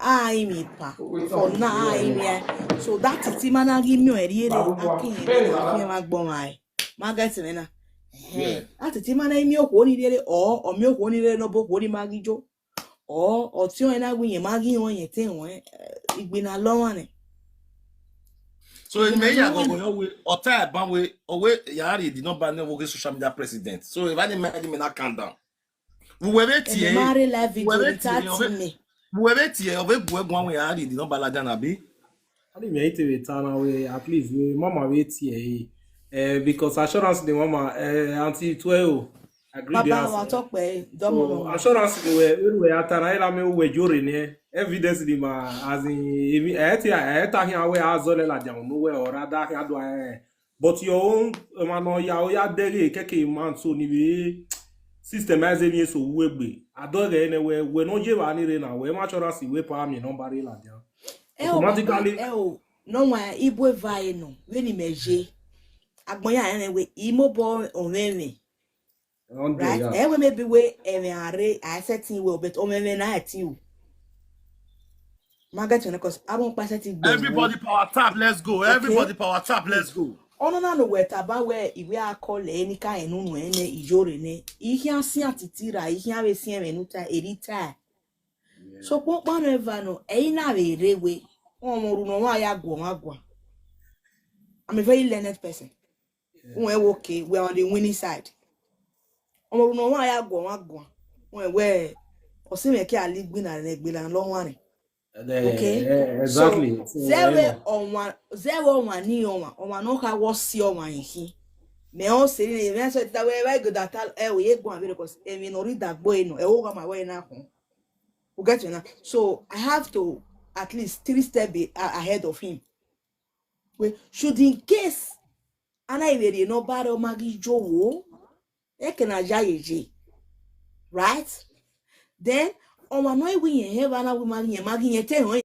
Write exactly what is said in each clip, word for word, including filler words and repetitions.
Ai mi pa. For now, ai mi. So that is mana give me a really akin. Ma get me na. That is mana mi o ko ni really or or mi o ko ni really no bo ko ni ma gi jo. Or or ti o na wi yen ma gi won yen te won. Igbe na lo won ni. So in me ya go go we ota ban we owe ya ri di number ne wo social media president. So if any man me na calm down. We were there here. Mari live video without me. We were there here. Ove gwe gwan we ya ri di number la dan abi. Ani me ite we tana we at least we mama we tie eh. Eh, because assurance the mama eh, auntie twelve agree the Baba wa answer. Talk pe domo So, no. Assurance the way we we atana ila me we jore ne evidence the ma as in emi eh ti eh ta hin awe azole la jam no we ora da hin ado eh. But your own eh, man no ya o ya dere keke man so ni we system as any so we gbe. Ado re ne we we no je ba ni re na we ma assurance we pa mi number re la jam. E o Automatically- baba, e o no wa ibo eva eno we ni meje. Agbon ya ene we imo bo onweme. Right? Yeah. Ewe maybe we eme are I setting well, but onweme na eti o. Margaret, because I won't pass it. Everybody power tap, let's go. Okay. Everybody power tap, let's go. Ono na no weta ba we iwe akole eni ka enu no ene ijore ne. Ihe asi atitira, ihe ave si eme nuta erita. So kpọkpọ eva no eyi na re rewe. Ọmọ ru no wa ya gwo wa gwa. I'm a very learned person. When okay, we're on the winning side. Ọmọ ru no wa ya gwo wa gwa. When we o si me ke ali gbi na re gbi na lo wa re. Okay. Exactly. So, zewe onwa zewe onwa ni onwa onwa no ka wo si onwa yin. Me o se ni me so that way we go that e o ye gbo because e mi no ri dagbo eno e o ga ma we na kun. You get me now? So I have to at least three steps be, a- ahead of him. We should in case ana iwere no baro magi jowo. Eke na jayeje. Right? Then on wa no iwi yen he ba na wi magi yen magi yen te ho.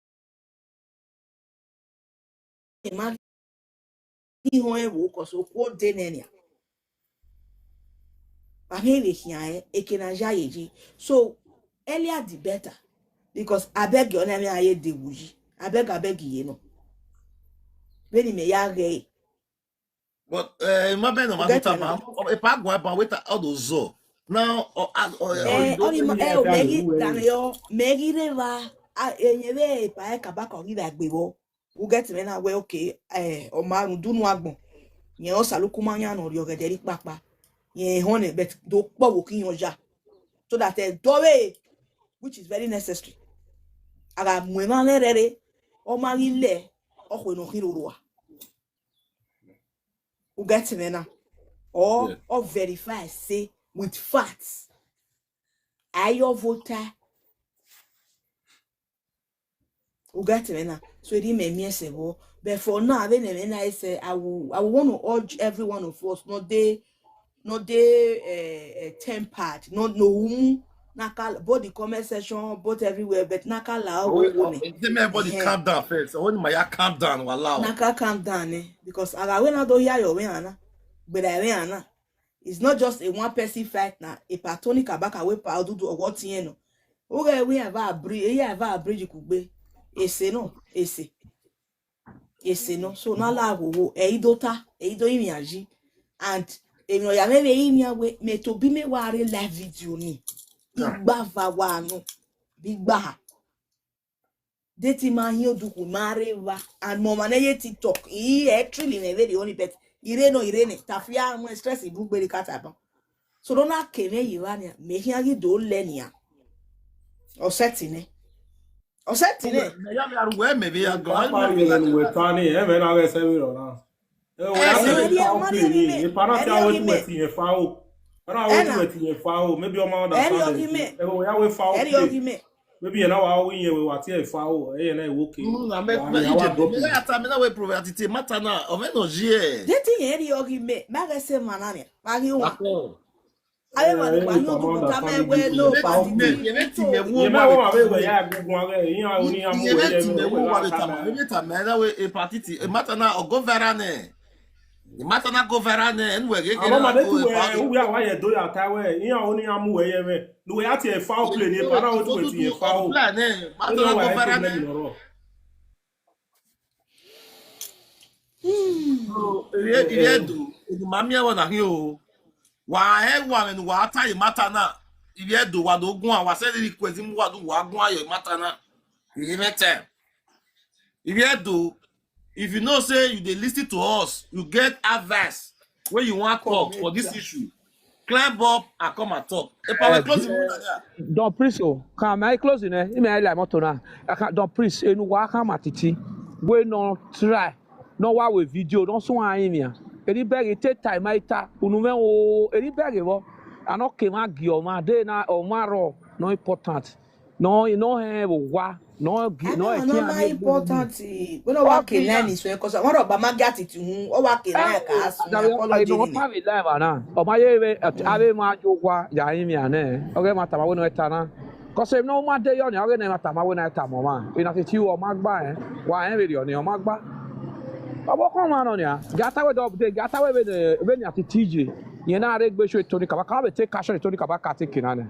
Magi yen ho e wo ko so ko de nenia. Ba he le hian e eke na jayeje. So earlier the better. Because I beg you, na me aye de wuji. I beg, I beg you, no. Beni me ya ge. But eh ma be no ma You get tuta me? Ma e pa gwa ba weta odo zo. Now o a- o Eh, o- only ma- eh, o megi dan yo, megi re va. Ah, eh, ye ve pa e kaba ko gi da gbe vo. You get me now? Well, okay. Eh, o ma run dunu agbon. Ye o salu kuma yan no ri ogede ri papa. Ye hone bet do po wo ki yan ja. So that eh do we, which is very necessary. Aga mu e ma le re re. O ma ri le. O ko no ki ro ro wa. You get me now? Or Yeah. or verify say with facts. Are your voter? You get me now? So it may me say, well, but for now, I mean, I say I will, I want to urge every one of us, not they, not they, uh, uh, tempered, not no whom, naka both the comment section, both everywhere, but naka la Oh, oh, oh, oh, everybody Ehe. Calm down first. When my calm down, walao. Naka calm down, eh? Because I when I don't hear your way, Anna, but I way, Anna. It's not just a one person fight now. A platonic abaka we pa do do what you know. Okay, we have a bridge. We have a bridge could be. Ese no, ese, ese no. So na la wo wo. E idota, e ido imi aji. And emi o ya me me imi awe me to bi me wa re live video ni. Igba va wa no. Big ba. Deti ma hin oduku ma re va. And mo ma ne ye TikTok. I actually me very only bet. Ire no ire ne. Tafia mo stress ibu gbere kata ban. So don't na keme yi va ni. Me hin agi do le ni a. O setting ne. O setting ne. Me ya me aru we me be ya go. Papa you le we tani. E me na we se we ro na. Eh, we have to power play. If I not tell what you were in fire. I don't want you were in fire. Maybe your mother. Eh, we have a foul play. Maybe you know how we were what here foul. Eh, and I walk in. Mm, I met me. You just me. I tell me that way prove it. It matter now. Of no G. Deti yeri ogi me. Maga se manane. Magi wa. Aye mani kwa yo du kama ewe no pati ti. Yebe ti me wo. Yebe ti me wo wa beta ma. Yebe ta me na we e pati ti. E mata na ogo vera ne. The matter na go viral ne, anyway, get Mama, they do well. Who we are, why you do your time? Where you are only amu where you were. No, we are here foul play. You para out with you foul. Plan ne. Matter na go viral ne. So, if you do, if the mami ewa na hiyo, wa e wa men wa ta matter na. If you do wa do gun wa say the request mu wa do wa gun ayo matter na. You give me time. If you do, if you know say you dey listen to us, you get advice wey you wan talk for this issue, climb up and come and talk. Epa, we close the room like that. Don Prince o, come, I close in eh. Ime I like motor now. I can't, Don Prince, enu wa come at it. We no try. No wa we video, no so I in here. Any beg it take time, I ta. Unu me o, any beg it wo. I no came and give my day na or maro. No important. No, you know him wa. No, gi- no, I Abeg, no, can't na make important. We no work in line is because I want to bama get it. Hmm, o work in line ka asu. Na apology ni. Have a live ana. O ma ye we ave ma jo wa ya imi ane. Oge ma tama we no etana. Cause if no ma dey on, oge na ma tama we na tama ma. We na ti o ma gba eh. Wa en we o ni o ma gba. Obo kon ma no ni a. Gata we do update, gata we we ni we ni ati T J. Yen na re gbe show Tony Kabaka, we take cash Tony Kabaka take kinane.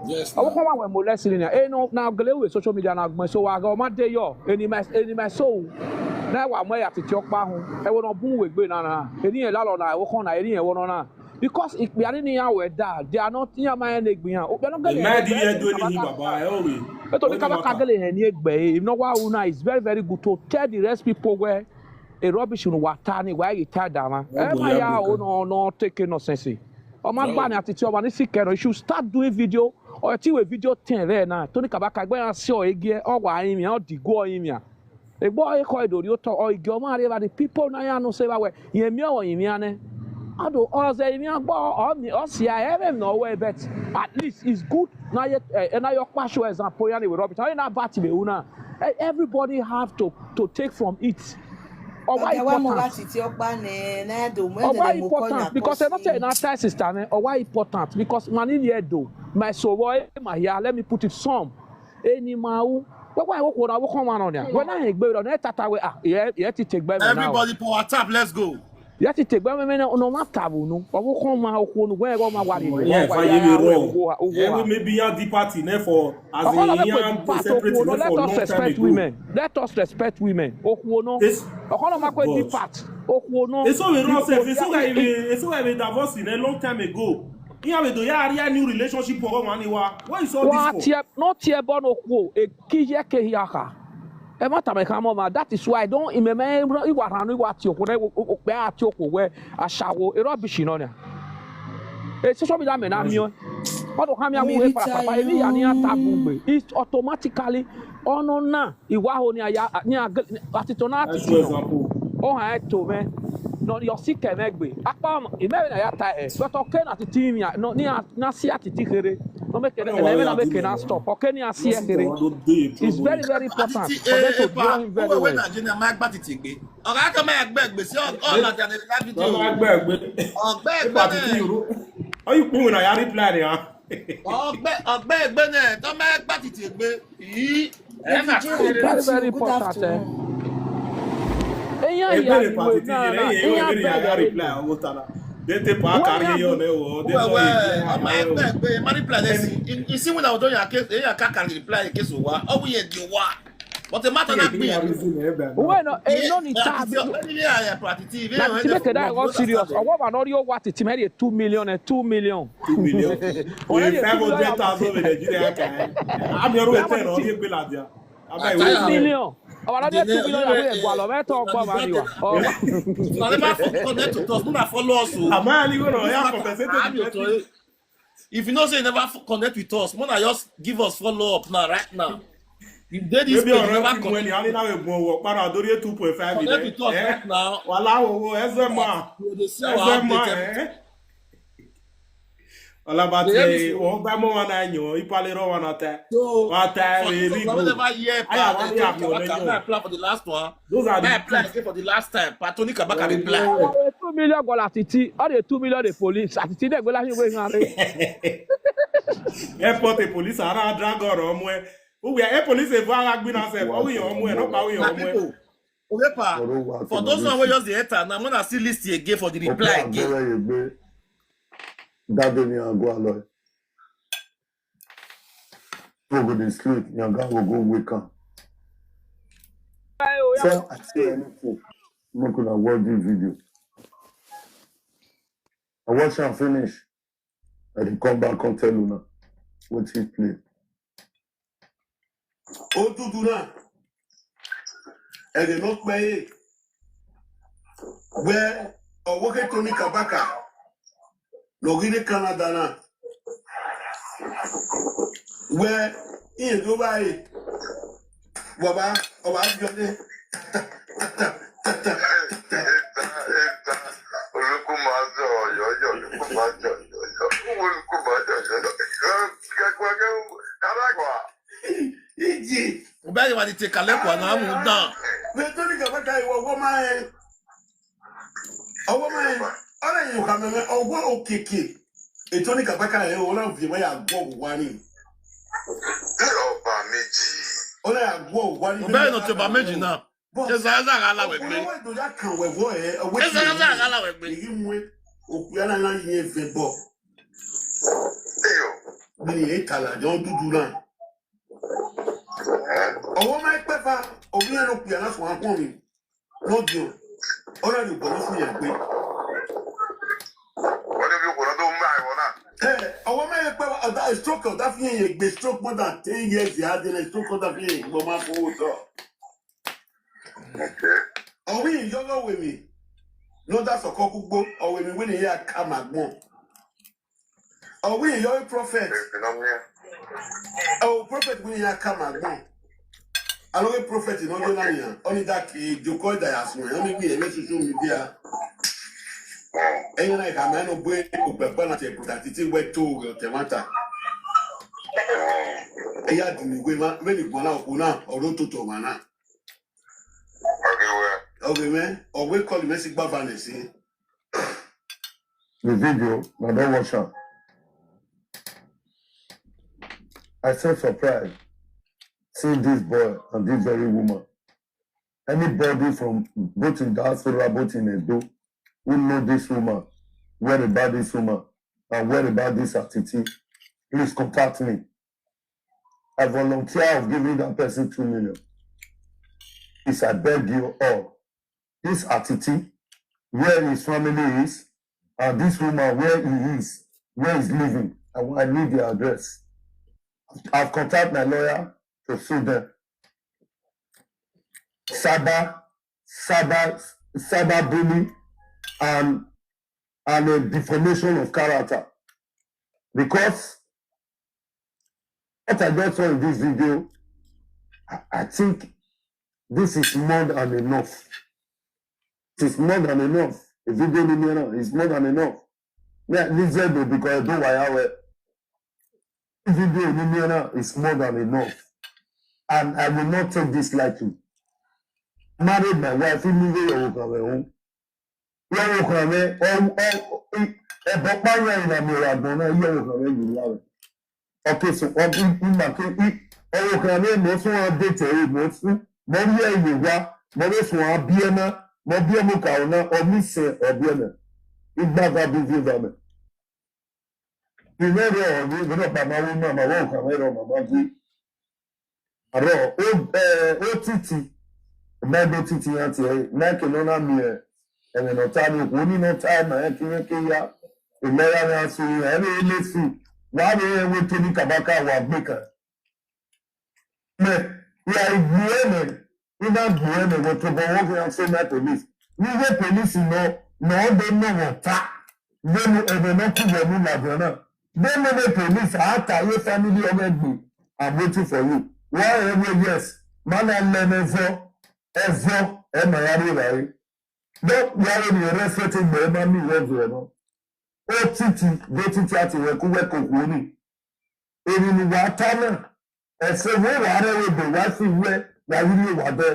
Yes. Awo kɔn wa wɛ mo lɛ sini nia. Eno na gele we social media na gbɛn so wa ga ɔma de yɔ. Eni mɛ eni mɛ so. Na wa mɔ ya titi ɔkpa ho. Ewo no bu we gbe na na. Eni e la lɔ na ewo kɔn na eni e wo no na. Because ikpe ani ni ya we da. They are not ya ma ene gbe ya. O be no gele. Mɛ di ye do ni hi baba e o we. Eto ni kaba ka gele he ni egbe. If no wa una is very very good to tell the rest people where a rubbish in water ni why you tell them. Eh ma ya o no no take nonsense. Ọmọ agba ni àti tí ọmọ ní sí kẹrọ, you should start doing video or tí ìwé video ten rẹ náà tó ní kàbákà ẹgbẹ́ yẹn sí ọ igi ẹ ọ wà ayé mi ọ dìgó ọyìn mi à. Egbọ́ ẹ kọ́ ìdòrí ó tọ́ ọ igi ọmọ àrẹ bá the people náà yà nù sẹ́wà wẹ̀ yẹn mi ọ̀wọ̀ yìí mi ànẹ́. Ọdún ọ̀sẹ̀ yìí mi àgbọ̀ ọ̀ mi ọ̀ sì à ẹ̀ rẹ̀ nà ọwọ́ ẹ̀ bẹ́ẹ̀ at least it's good náà yẹ ẹ̀ náà yọ pàṣọ example yà ni ìwé rọ́bìtì àwọn yìí náà bá ti bẹ̀ wù náà. Everybody have to to take from it. Ọwọ́ important. Ọwọ́ important because ẹ náà tẹ̀ náà tẹ̀ sister mi ọwọ́ important because mani ni ẹ do my sọ̀rọ̀ ẹ ma ya let me put it some ẹni ma wú wẹ́wẹ́ ẹ̀ wọ́kọ̀ náà wọ́kọ̀ wọn náà ni wọ́n náà yẹn gbé rẹ̀ náà tata wẹ́ ah yẹ ti tẹ̀ gbẹ́ mi náà. Everybody power tap, let's go. Yati te gbe me me no ma tabu no. Owo kon ma oku no we go ma wari no. Yeah, fa ye me wrong. Yeah, we maybe ya di party ne for as in ya separate ne for long time ago. Let us respect women. Oku no. Okono ma ko di part. Oku no. Eso we no say, eso we we eso we we divorce in a long time ago. Iya we do ya area new relationship for one wa. What is all this for? What no tie born oku e kiye ke yaka. Ẹ má tàbí ká mọ́ ma that is why don ìmẹ̀mẹ́ ìwà hàn ìwà tí òkú rẹ̀ òpẹ́ àti òkú wẹ̀ aṣàwò irọ́ bìṣì náà ni. Ẹ social media mẹ́rin àmì ọ́ ọdún kan mi àwọn òwe pàràpàrà èmi yà ní àtàkùn gbè it automatically ọ̀nà náà ìwà ho ni àyà ní àtìtò náà àtìtò náà ó hàn ẹ́ tó mẹ́ nọ yọ sí kẹ̀mẹ́ gbè apá ìmẹ́rin náà yà ta ẹ̀ pẹ̀tọ́ kẹ́ náà ti tì mí ní àsí àtìtì kéré. No make any, no make any stop. Okay, ni asi here. It's very, very important for them to draw him very well. Nigeria, my gba titi gbe. Oga come here, beg, beg. See all, all that they have video. Don't beg, beg. Oh, beg, beg. Are you going to reply there? Oh, beg, oh, beg, beg. Don't make gba titi gbe. Very, very important. Eh. Eyan ya ni we na na eyan beg reply. Dete pa carry you on the world. Well, well, I'm my beg, beg, money plan. You see when I was doing your case, you can't carry reply in case of what? Oh, we had you what? But the matter not be. Well, no, eh, no need to be. Let me hear your practice. Let me make that one serious. I want an audio what it made two million and two million. Two million. Five hundred thousand in Nigeria. I'm your return on the bill. Two million. Our other two million are going to go. If you never connect with us, una follow us. If you know say you never connect with us, una just give us follow up now, right now. You did this. Maybe you never connect. When you only now a go work para dori two point five. Connect with us right now. Wala wo wo ezema. Ezema. All about the one by more one I know. Ipalero one at that. So, what I really do. I want to have your name. Apply for the last one. Those are the apply for the last time. Patoni Kabaka reply. Two million go la titi. All the two million the police. At titi they go la you going on. Airport the police are a drag or omwe. Who we are police if I have been ourselves. Oh, we omwe, not power omwe. Ogepa, for those one wey just dey enter now, una still list again for the reply again. Dade ni ago aloy. Go go dey sleep, yanga go go wake am. So I say anything, make una watch this video. I watch am finish. I dey come back come tell una wetin play. Odudu náà, ẹ̀rẹ̀ náà pẹ́ yé. Wẹ́ ọ̀wọ́ kẹ́ Tony Kabaka lọ́gídé Canada náà. Wẹ́ ìyẹn tó báyìí, bàbá ọba àjọyé. Olùkùnmọ̀jọ yọ̀yọ̀, olùkùnmọ̀jọ yọ̀yọ̀, olùkùnmọ̀jọ yọ̀yọ̀. Kẹ̀kẹ́ kẹ̀kẹ́ kálákùá. Iji. Ubali waliteka lekwa na amu dan. Bẹ́ẹ̀ Tony Kabaka ìwọ ọwọ́ máa ẹ. Ọwọ́ máa ẹ. Ọ̀rẹ́ yìí kà mẹ́mẹ́ ọwọ́ òkèkè. Ètò ní Kabaka ẹ̀ ọ̀rẹ́ òfin wáyà gbọ́ wá ní. Ọba méjì. Ọ̀rẹ́ àgbọ̀ wá ní. Ubali no ti ọba méjì náà. Ezaza agala wegbe. Ezaza agala wegbe. Eyo. Bini e kala jọ dúdú náà. Ọwọ́ máa ń pẹ́ fa, òbí yẹn ló pè é lásán àpọ̀ mi. Lọ́dún, ọ̀rẹ́ mi gbọ́dọ̀ fún yẹn pé. Wọ́n ní bí kò lọ́dún ń bá ìwọ náà. Ẹ, ọwọ́ máa ń pẹ́ fa, ọ̀dà stroke ọ̀dà fún yẹn gbé stroke more than ten years yà á dé lẹ stroke ọ̀dà fún yẹn gbọ́ máa fowó tọ̀. Ọ̀wé ìyọ́rọ̀ wèmí ló dá sọ̀kọ́ gbogbo ọ̀wé mi wílé yà ká màá gbọ́n. Ọ̀wé ìyọ́rọ̀ prophet. Ọ̀ prophet wílé yà ká màá gbọ́n. Alówe prophet náà yóò náà yàn ọ́ ní dákì ìjókòó ìdàyàsùn ẹ̀ ọ́ ní wíyẹn ní social media. Ẹ̀yin náà ìkàmọ́ ẹnu gbé òpẹ̀pẹ́ náà tẹ̀ kùtà títí wẹ́ tó rẹ̀ tẹ̀ wọ́n ta. Ẹ̀yà dùnúgbé má wẹ́n ní gbọ́n náà òkú náà ọ̀rọ̀ tó tọ̀ wọ́n náà. Okay, man. Ọ̀gbẹ́ call mẹ́sì gbá balẹ̀ sí. The video, I don't watch am. I so surprised seeing this boy and this very woman. Anybody from both in diaspora, both in Edo, who know this woman, where about this woman, and where about this attitude, please contact me. I volunteer of giving that person two million. Please, I beg you all. This attitude, where his family is, and this woman, where he is, where he's living. I, I need the address. I've contacted my lawyer to sue them. Cyber, cyber, cyber bully and, and a deformation of character. Because what I just saw in this video, I, I think this is more than enough. It is more than enough. A video ni mìíràn is more than enough. Yeah, this video because I don't wire well. Video ni mìíràn is more than enough. And I will not take this lightly. Married my wife, in me way of home. Yẹ̀wò kan rẹ̀, ẹ̀bọ̀ páyà ìlànà ìwà àgbọ̀n náà yẹ̀wò kan rẹ̀ yìí lára. Okay, so ìmà kí ẹ̀wò kan rẹ̀ mọ̀ fún wọn dé tẹ̀lé mọ̀ fún mọ̀ rí ẹ̀yìn wá mọ̀ rí fún wọn bí ẹ̀ náà mọ̀ bí ẹ̀ mú kà ọ̀ náà ọ̀ mí sẹ̀ ọ̀ bí ẹ̀ náà. Ìgbà bá bí bí bá mi. Ìwé rẹ̀ ọ̀rọ̀ ìwé náà bàbá wọn náà màwọ́ òkà rẹ̀ rọ̀ màmá gbé. Àrọ̀ ó ẹ̀ ó títì mẹ́gbẹ́ títì yẹn ti ẹ̀ mẹ́kì lọ́nà mi ẹ̀ ẹ̀rẹ̀ náà tá ní òkú nínú tá ẹ̀ náà ẹ̀ kí yẹn kí yá ìmẹ́ra ni a sọ yẹn ẹ̀ lè lè fi wàá lè ẹ̀ wé tó ní kàbákà wà gbé kan. Mẹ ìyá ìgbìyànjú Ina gbuene wotobo woke ya so na police. Ni ye police no no de no wota. Then ebe no ku we mu na gana. Then no the police ata ye family of egbe. I'm waiting for you. Why every yes. Mana le me vo. Evo e ma ya ri rai. Don't worry me respecting me ma mi wo vo no. O titi go titi ati we ku we ko ku ni. Eni ni wa ta na. Ẹsẹ wo wà rẹ wo bẹ wá sí ìwé wà yí ni wà bẹ.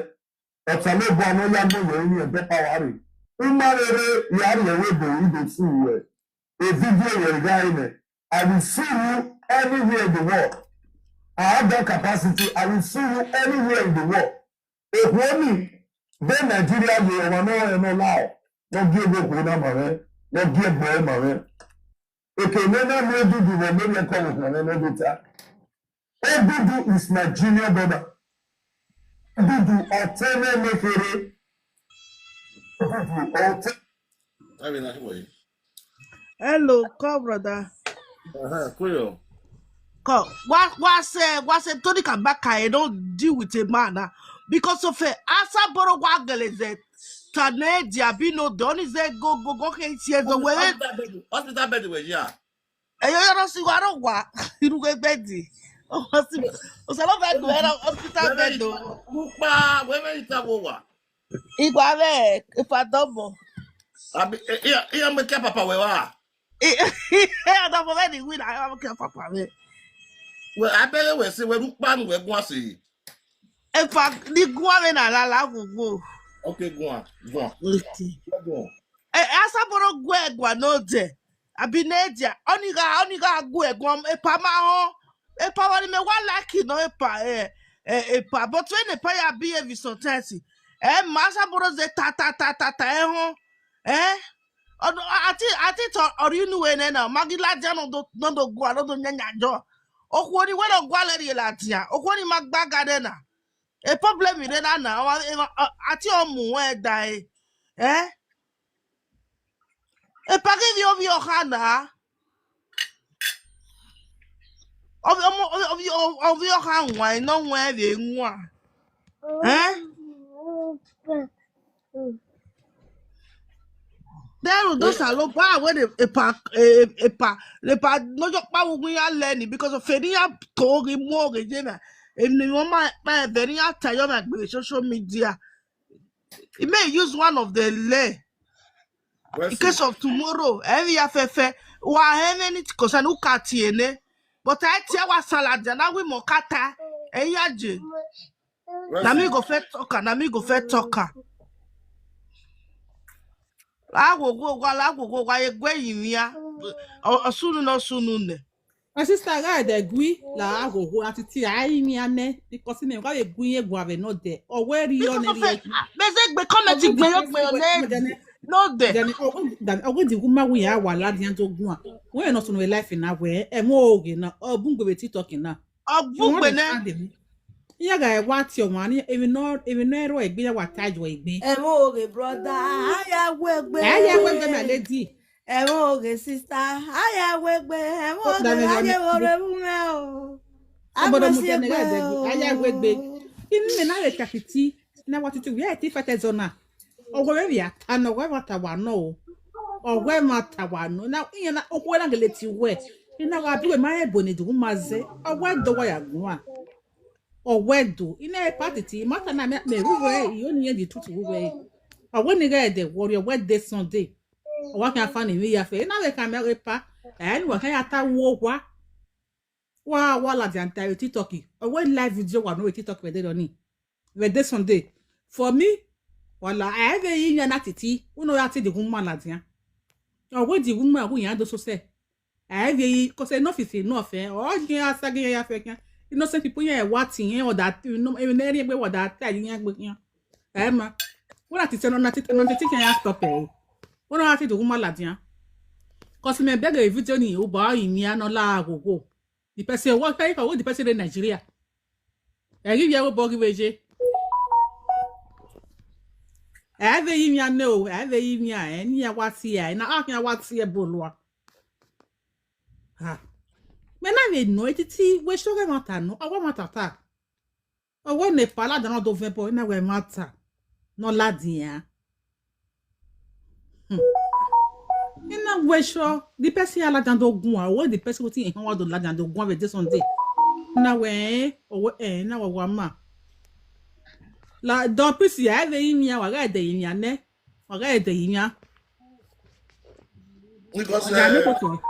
Ọ̀tà ló bọ ọmọ yá mọ̀ yẹn ní ẹgbẹ́ pàwá rè. Ó má rere yà rẹ̀ wo bẹ yí bẹ sí ìwé. A video yẹn gá yín nẹ. I will sue you anywhere in the world. I have that capacity. I will sue you anywhere in the world. Èkó ni Then Nigeria, you are no, no lie. No give up on my man. No give up on my man. Okay, no, no, no, do the one. No, no, come with my man. No, do that. Odudu is my junior brother. Odudu, Otene Mekere. Odudu, Otene. Abi na him wey. Hello, call brother. Uh-huh, Kuyo. Call. What, what say, what say Tony Kabaka, I don't deal with a man now. Because of it, Asaboro Wagel is it. Tane Diabino, Don is it, go, go, go, can see the way. Hospital bed, hospital bed wey yeah. Ẹ̀yin ọ̀rọ̀ sí wa rọ̀ wá irú ẹgbẹ́ dì. Ọ̀sán ló fẹ́ dùn ẹ̀rọ hospital bed o. Pupa, wẹ́wẹ́ ìta wo wà. Ìgbà rẹ̀ ìfàdọ́mọ̀. Àbí ìyá mẹ́kẹ́ pàpà wẹ̀ wá. Ìyá ọ̀dọ́mọ̀ bẹ́ẹ̀ ni wí náà ẹ̀rọ kẹ́ pàpà rẹ̀. Wẹ̀ abẹ́rẹ́ wẹ̀ sí wẹ̀ ló pàánù wẹ̀ gún àṣẹ. Ẹ̀fà ní gún àrẹ náà lálá gbogbo. Ok, gún à, gún à. Gún à. Ẹ ẹ asábọ̀rọ̀ gún ẹ̀gbọ́n náà jẹ. Àbí n'edia, ọnịga ọnịga agụ egwọm ịpa ma ahụ. Ịpa wani me wa like no ịpa eh eh ịpa but when ịpa ya be every sometimes eh ma sa boro ze ta ta ta ta ta eh ho eh ọdụ ati ati tọ ọrụ inu we ne na magila dia no do no do gwa no do nyanya jo okwu oni we no gwa le ri la dia okwu oni magba ga de na a problem re na na ati ọmụ we da eh eh Epagidi obi ọha na. Obi omo obi obi obi ọha nwa ino nwa ebe nwa. Eh? Then those are low power when a pa a pa the pa no just power we are learning because of any to the more the jena. And the woman by very tayo na social media. He may use one of the lay. In case of tomorrow, every afefe, wa any concern who can't tiene. But I tell wa salad na we mokata. Eyaje. Na me go fe talker, na me go fe talker. La go go wa la go go wa egwe yimia. Osunu no sunu ne. My sister, guy, the gui la agogo ati ti ai mi ane because me guy gui e gwa ve no de. O we ri o ne ri. Beze gbe comment gbe yo gbe o ne. No de. Then o we di kuma we ya wa la di an to gun a. We no so no life na we. E mo oge na. O bun gbe TikTok na. O bun gbe ne. Iya ga e wa ti o ma ni e mi no e mi no ero egbe ya wa tajo egbe. E mo oge brother. Aya we gbe. Aya we gbe my lady. Ẹ mụ oge sista aya wegbe ẹ mụ oge aya were ewu nwa o. Obodo mụke na ya egbe aya egbe. Imi me na le kakiti na watutu we ti fete zona. Ogwe we ya ta no we wata wa no o. Ogwe ma ta wa no na iye na okwe na gele ti we. Ina wa bi we ma ebo ni du ma ze. Ogwe do wa ya gun a. Ogwe do ina e party ti mata na me me ruwe iyo ni ye di tutu ruwe. Ogwe ni ga de worry ogwe de Sunday. Owa kan fa ni mi ya fe. Na we kan me we pa. Eh, ni wa kan ya ta wo wa. Wa wa la di anta we TikTok. Owe live video wa no we TikTok we de do ni. We de Sunday. For me, wala I have a yin na titi. Uno ya ti di gun ma la di an. Owe di gun ma gun ya do so se. I have a ko se no fi fi no fe. O yin asa yin ya fe kan. Innocent people yen wa ti yen o da no e ne ri pe wa da ta yin gbe yen. Eh ma. Wona ti se no na ti no ti ken ya stop e. Wona ti do kuma la dia. Cause me beg a video ni o ba yin mi ano la gogo. The person what pay for the person in Nigeria. E give you a bogi weje. E ve yin mi ano, e ve yin mi a, e ni a wa ti e, na a kan wa ti e bolwa. Ha. Me na ve no etiti we shoge mata no, awa mata ta. Owe ne pala dano do ve bo na we mata. No la dia. Hmm. Ina we sho the person ala dan do gun a we the person wetin e kan wa do la dan do gun a ve de Sunday. Na we owe eh na wa wa ma. La don pisi ya ve yin mi a wa ga de yin ya ne. Wa ga de yin ya. Because Ọjà ní eh, kò tó.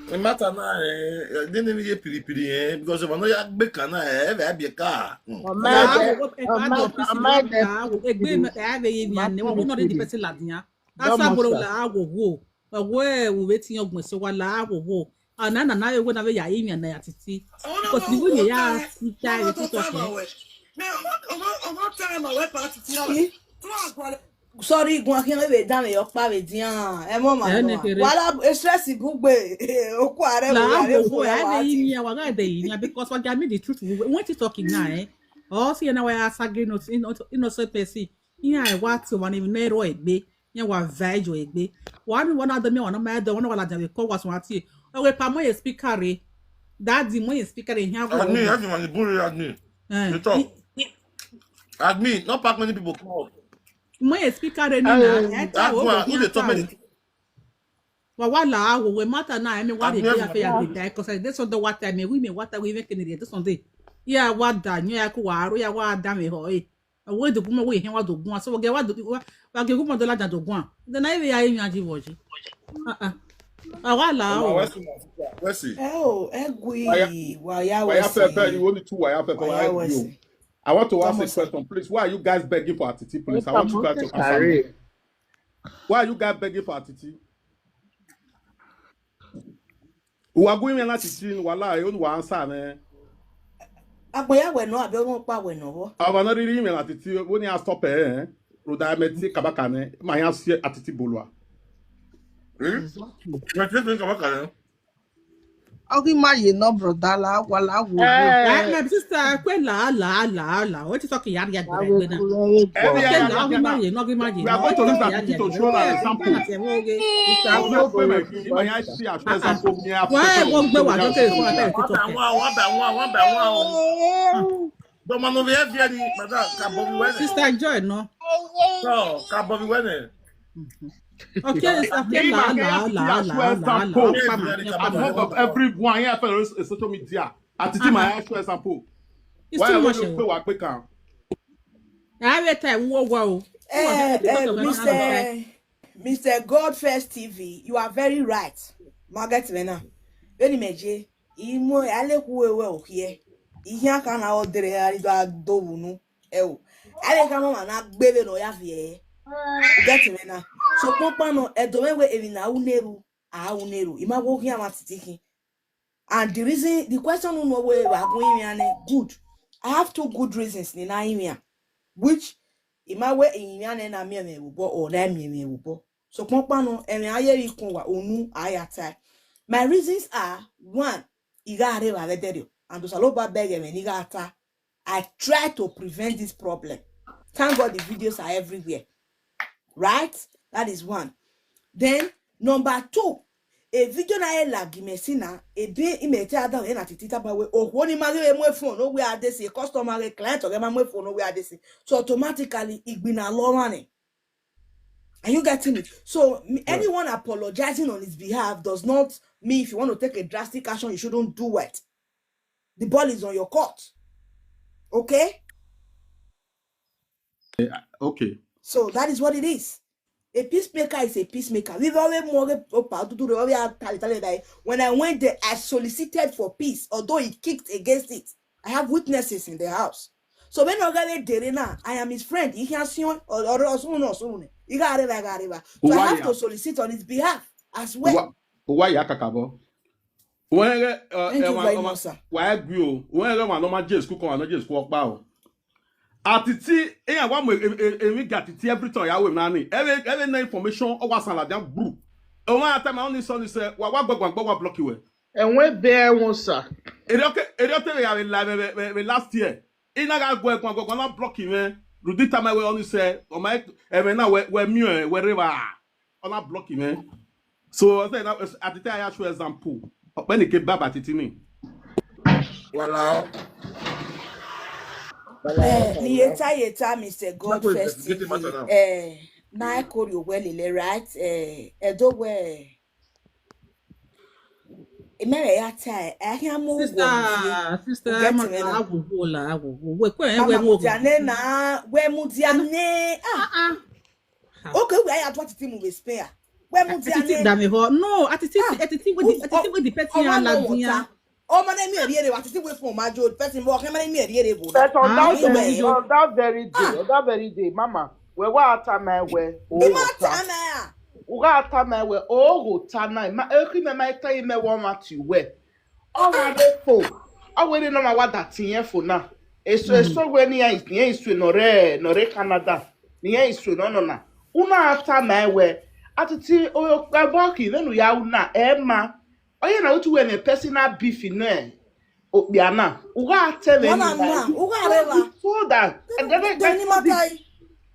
the matter now, eh, they never hear piri piri eh, because if I know ya big can eh, ever be a car. Hmm. Ọmọ ẹgbẹ́ ọmọ ọmọ ẹgbẹ́ ẹgbẹ́ ẹgbẹ́ yìí ni àná wọn náà rí di pẹ́sì làdìyàn. Aṣáàbòrò là á wò wò. Ọ̀wọ́ ẹ̀ wò wé tí ọgbọ̀n ṣe wà là á wò wò. Àná nàná ewé náà yà yìí yàn náà títí. Kò sí wúni yà á ti já ẹ̀ tó tọ̀ fún. Sorry, go on, can't be done your pa with the, ah, eh, mama, no. Wala, eh, stress is good, babe. Eh, oku are, la, we are, we are, we are, because what I mean the truth, we want to talking now, eh? Oh, see, now I ask again, innocent person. Yeah, I want to one even narrow it, be. Yeah, wa vaijo egbe. Wa mi wana de mi wana ma de wana wala de ko wa so ati. O we pa mo ye speaker re. Daddy, mo ye speaker re, here go. Admin, everyone, the bully admin. Eh. You talk. Admin, not pack many people come out. Mo ye speaker re ni na. Eh, that one, who dey talk many? Wa wa la wo we matter na, I mean, what dey affair dey die, 'cause this on the water, me, we me water, we even can dey this on the. Yeah, wa da, nyo ya ko wa ro, ya wa da me ho, eh. Awo dogun mo we hen wa dogun. So we get wa do, wa, wa get dogun mo do la dan dogun. Then I we ya yin aji woji. Ah, ah. Awa la o. Wesi, wesi. Oh, egwi, waya, waya, wesi. Pepe, you only two waya pepe, waya, waya, wesi. I want to ask a question, please. Why are you guys begging for Atiti, please? I want you guys to answer me. Why are you guys begging for Atiti? Wa gu ime na Atiti, wala, you know, answer me. Agboya we no, abi o pa we no wo. Aba na riri ime na Atiti, wo ni a stop eh. Roda me ti kabaka ne, ma ya sie Atiti bolua. Eh? Exactly. Me ti kabaka ne. Ogi ma ye no, brother, la, wala, wo. Eh, my sister, kwe la, la, la, la. What you talking, yari, yari, yari, yari? Every year, la, ogi ma ye no, ogi ma ye no. We are going to use that to show an example. Example. If I see a show example, me, I why won't be one? Don't take it for that. One by one, one by one, one by one. Don't man over here, madam. Sister Joy, no. No, Kabobi, when? Okay, it's okay. La, la, la, la, la, la. At home of everyone here for social media. Atiti, my actual example. It's too much. Every time, whoa, whoa. Eh, eh, Mister Mister Godfest T V, you are very right. Margaret Mena. Beni meje, imo ale kuwe we okie. Ihe aka na odere ya rido adowunu. Ewo. Ale ka mama na gbebe no ya fie. Get me na. So papa no, edo we we evi na uneru, a uneru. Ima wo hia ma titiki. And the reason, the question, no, no, we are going in good. I have two good reasons ni na area, which in my way in yan na me me wo or na me me wo. So papa no, and I hear you come wa onu ayata. My reasons are, one, igare wa vedere, and those aloba beg me ni gata. I try to prevent this problem. Thank God the videos are everywhere. Right? That is one. Then, number two, a video na e lagi mesina, e be imete adam e na titita ba we, oh, woni ma ge mo phone, no we are this, a customer, a client, or ma phone, no we are this. So automatically, igbina lo mane. Are you getting it? So, me, anyone apologizing on his behalf does not mean if you want to take a drastic action, you shouldn't do it. The ball is on your court. Okay? Okay. So that is what it is. A peacemaker is a peacemaker. We've always more opa to do the way I tell you that when I went there, I solicited for peace, although he kicked against it. I have witnesses in the house. So when I get there now, I am his friend. He can see on or or soon or soon. He got arriba, got arriba. So I have to solicit on his behalf as well. Why ya kakabo? When I get uh, Thank you very much, sir. Why agree? When I get one normal James cook on, James cook pa o. Atiti, eh, I want me, eh, eh, eh, we got it every time I will nanny. Every every night information or was like that brew. And one time I only saw this, uh, what what what what block you? And when bear one, sir. It okay, it okay, we have a live eh, eh, eh, last year. Ina ga gwe kwa gwe na block him eh. Rudi time we only say, oh my, eh, we na we we mu eh, wherever. Ona block him eh. So I say now at the time I show example. When he came back at it ni. Wala. Eh, ni yeta yeta, Mister God first. Eh, na kori owelele, right? Eh, edo we. Emere ya tie, eh, ahia mo wo. Sister, sister, ma agwụgwụ la agwụgwụ. We kwe we mo. Diane na, we mu Diane. Ah. Okay, we are at what team we spare. We mu Diane. Atiti da me ho. No, atiti, atiti we the, atiti we the person ya la dia. Oh, my name is Atiti we from my Joe. Person walk, my name is But on that very, on that very day, on that very day, Mama, we were at time we. Oh, time. Uga atama we ogo tana ma eki me ma ita ime wo ma ti we. O wa de fo. O we de no ma wa da tin ye fo na. Eso eso we ni ya is ni eso no re no re Canada. Ni ya eso no no na. Una after my we. Atiti oyo kabo ki venu ya una ema. Oye na utu we me personal beef no e. Obiana. Uga tell me. Wana na, uga reva. So that and then Then ni matai.